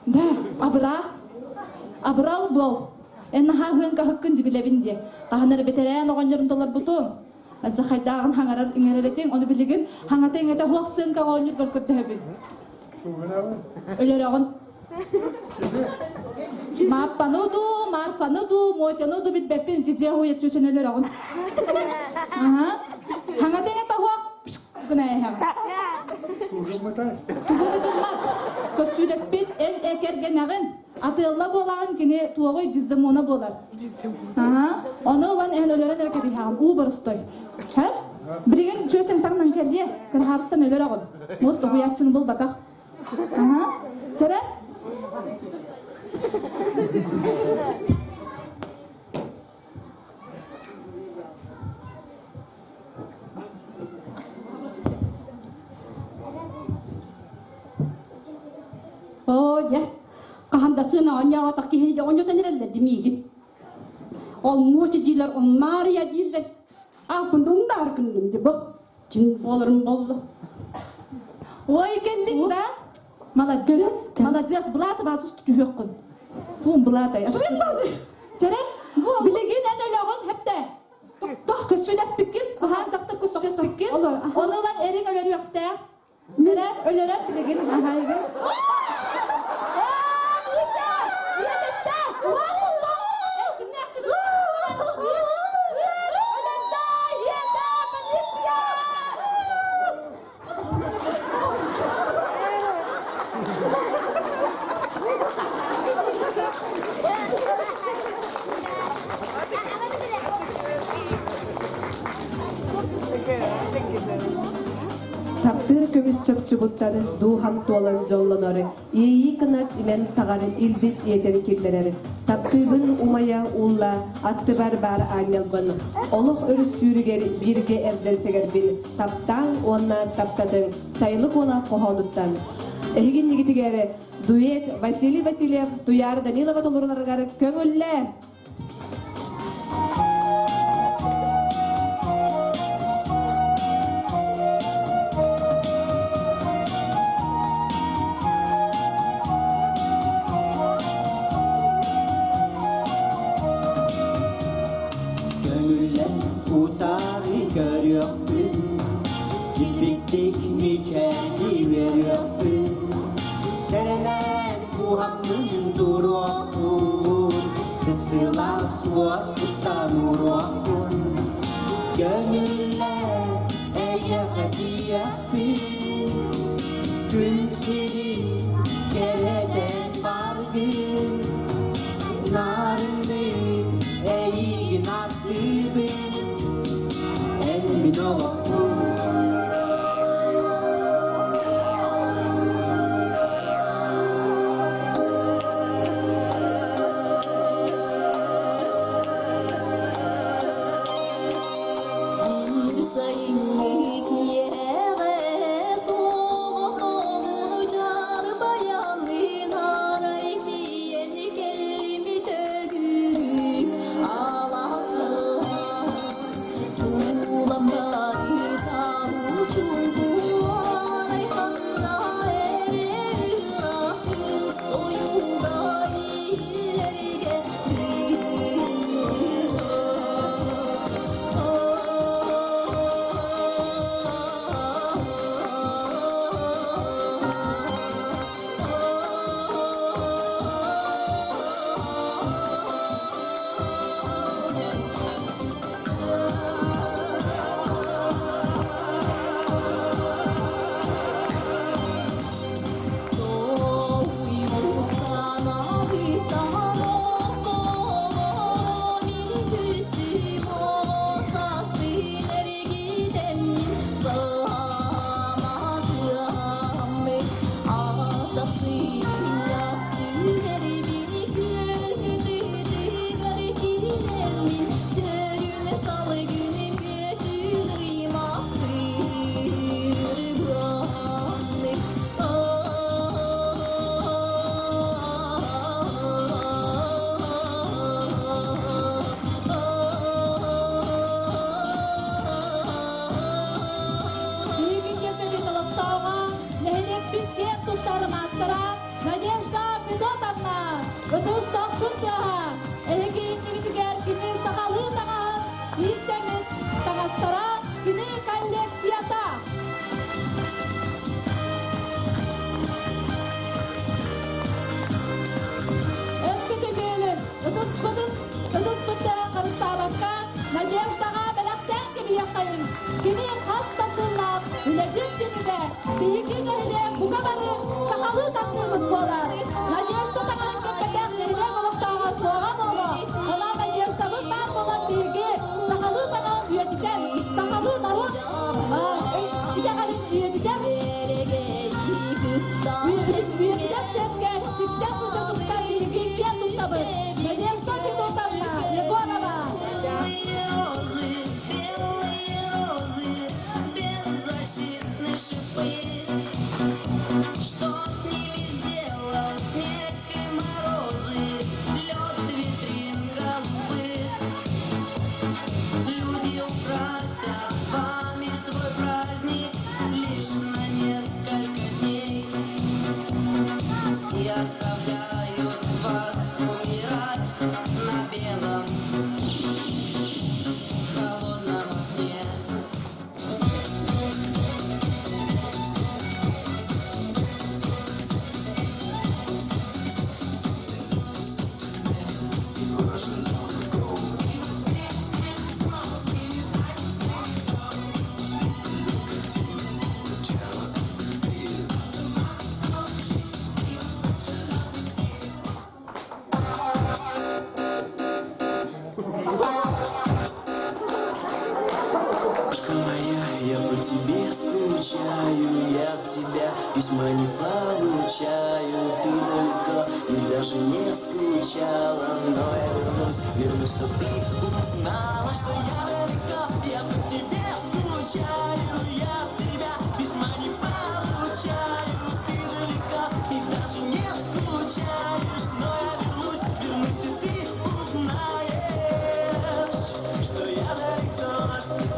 [SPEAKER 6] да, абыра, абырал буол. Эн наһаа хыанкаһыккын дибилэбин диэ. Хаһан эрэ бэтэрээн оҕонньорун толорбутум. Адьа хайдааҕын хаҥарар иҥэрэр этиҥ, ону билигин хаҥата иҥэтэ хуох сыаҥкаҕа оонньуурбар көрдөһөбүн. Өлөрөҕүн. Мааппаны дуу, Марфаны дуу, Мотяны дуу билбэппин, ити дьиэ уһуйа чүчэн өлөрөҕүн. Аха. Хаҥата иҥэтэ хуох гына эһэҕин. Тугу да гыммат. Көссүүлэспит эн кэргэнэҕин. Атыалла буолаҕын кини туоҕуй диздемона буолар. Аха. Ону ылан эһэн өлөрөн эрэ кэбиһэҕин. Уу боростой. Һэ? Билигин чүөчэҥ таҥнан кэлиэ. Кырһаарсан өлөрөҕүн. Муос тоһуйааччыны булбатах. Аха. Чэрэ?
[SPEAKER 16] Оо, дьэ, хаһан да сыана оонньооботох киһини дьэ оонньотон эрэллэр дии миигин. Ол муоча дииллэр, ол Маарыйа дииллэр. Ааппын да умнаар гынным дии бу. Ким буоларым болло.
[SPEAKER 6] Ой, кэллиҥ да? Маладьыас, маладьыас, былааты баасыс түһүөххүн. Пуун былаатай. Чэрэ, билигин эн өлөҕүн хэптэ. Көссүүлэспиккин, куһаан дьахтар көссүүлэспиккин, ону ылан эриҥ өлөрүөхтээх. Чэрэ, өлөрөр билигин аһайгын.
[SPEAKER 7] Таптыыр көмүс чопчубуттан дууһам туолан дьоллонор, иэйии кынат имэн саҕар илбис иэтэн киллэрэр. Таптыыбын умайа уулла аттыбар баар аанньалбын, олох өрүс сүүрүгэр бииргэ эрдэн сэгэрбин таптааҥ уонна таптатыҥ Сайылык уола хоһоонуттан. Эһиги иннигитигэр дуэт Василий Васильев Туйаара Данилова толоруларыгар көҥүллээ!
[SPEAKER 2] Көҥүллэн утары көрүөхпүн, килбиктик мичээрди үөрүөхпүн, сэрэнэн куһаммын туруохпун, сыпсылаас уоскуттан уруохпун. Көҥүллэн эйиэхэ тиийэхпин, күн сирин кэрэтэн баргын, нарыннын эйигин аттыыбын, эн мин олохпун.
[SPEAKER 6] оҥостор маастара Надежда Федотовна ытыс дохсун тыаһа. Эһиги иннигитигэр кини сахалыы таҥаһын иистэммит таҥастара кини коллекцията. Өссө төгүл ытыспытын ытыспыттарын харыстаабакка Надеждаҕа бэлэхтээн кэбиһиэххэйиҥ. Кини хас да сыллаах үлэтин түмүгэ биһиги нэһилиэк бука бары сахалыы таҥныыбыт буолар. Надежда таҥаһын кэппэтэх нэһилиэк олохтооҕо суоҕа буолуо. Онон Надеждабыт баар буолан биһиги сахалыы таҥаһын үйэтитэн, сахалыы норуот итэҕэлин үйэтитэр үйэтитэр чиэскэ тиксэн сылдьарбытыттан биһиги киэн туттабыт. Надежда Федотовна Егорова.
[SPEAKER 18] Моя, я по тебе скучаю, я от тебя письма не получаю. Ты далеко и даже не скучала, но я вернусь, вернусь, чтоб ты узнала, что я далеко, я по тебе скучаю, я от тебя письма не получаю. Ты далеко и даже не скучаешь, но я вернусь, вернусь, и ты узнаешь, что я далеко от тебя.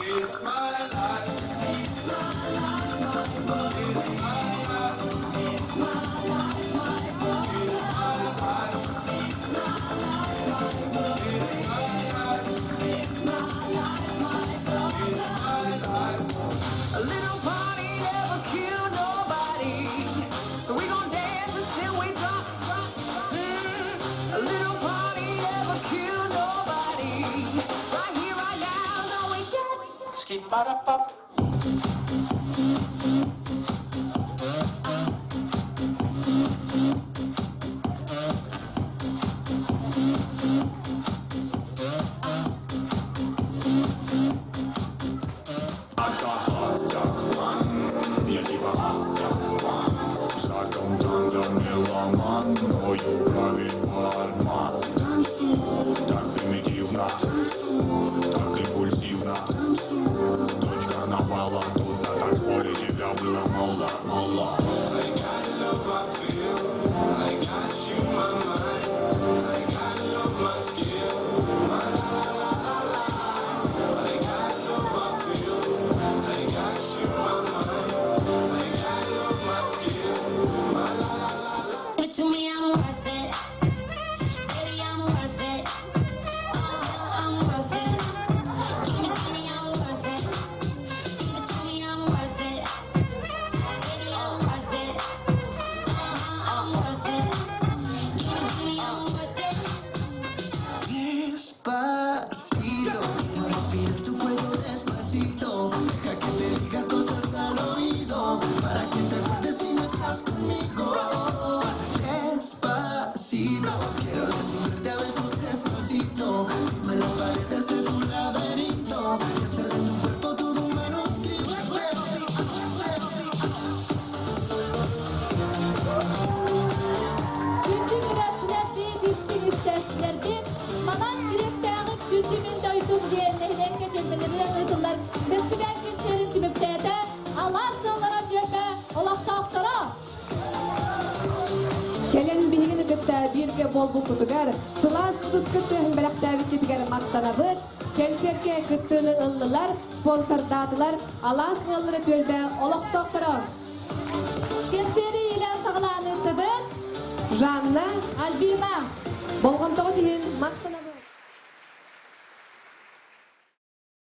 [SPEAKER 19] It's my life. It's my life, my life. It's my life. It's my life, my life. It's my life. It's my life, my life. It's my life. It's my life, my life. It's my life.
[SPEAKER 18] A little party never killed nobody. We gon' dance until we drop. A little party never killed nobody. Right here, right now, no we get.
[SPEAKER 19] Skip-ba-da-pop.
[SPEAKER 20] Я типа Шагом танго меломан Мною правит барман. Танцуй так примитивно, танцуй так импульсивно, танцуй. Дочка напала тут на танцполе, тебя было мало, мало.
[SPEAKER 19] I got love I feel, I got you my mind, I got love my skill, my la la la la la. I got love I feel, I got you my mind, I got love my skill, my la la la la.
[SPEAKER 21] Give it to me, I'm worth it. Baby, I'm worth it. Oh, I'm worth it. Give me, give me, I'm worth it. Give it to me, I'm worth it. Baby, I'm worth it. Oh, I'm worth it. Give me, give me, I'm worth it.
[SPEAKER 18] Despacito, quiero respirar tu cuello despacito. Deja que te diga cosas al oído, para que te acuerdes si no estás conmigo. Despacito, quiero desnudarte a besos despacito. Firma las paredes de tu laberinto y hacer de tu cuerpo todo un manuscrito.
[SPEAKER 6] Күндү көрөөччүлэрбит, истиҥ истээччилэрбит, манан Кириэстээҕим күндү мин дойдум диэн нэһилиэккэ түөлбэлэринэн ыытыллар бэстибээл кэнсиэрин түмүктээтэ Алаас ыаллара түөлбэ олохтоохторо.
[SPEAKER 7] Кэлэн биһигини кытта бииргэ буолбуккутугар, сылаас ытыскыт тыаһын бэлэхтээбиккитигэр махтанабыт. Кэнсиэркэ кыттыыны ыллылар, спонсордаатылар Алаас ыаллара түөлбэ олохтоохторо.
[SPEAKER 6] Кэнсиэри иилээн саҕалаан ыыттыбыт
[SPEAKER 7] Жанна,
[SPEAKER 6] Альбина.
[SPEAKER 7] Болҕомтоҕут иһин махтанабыт.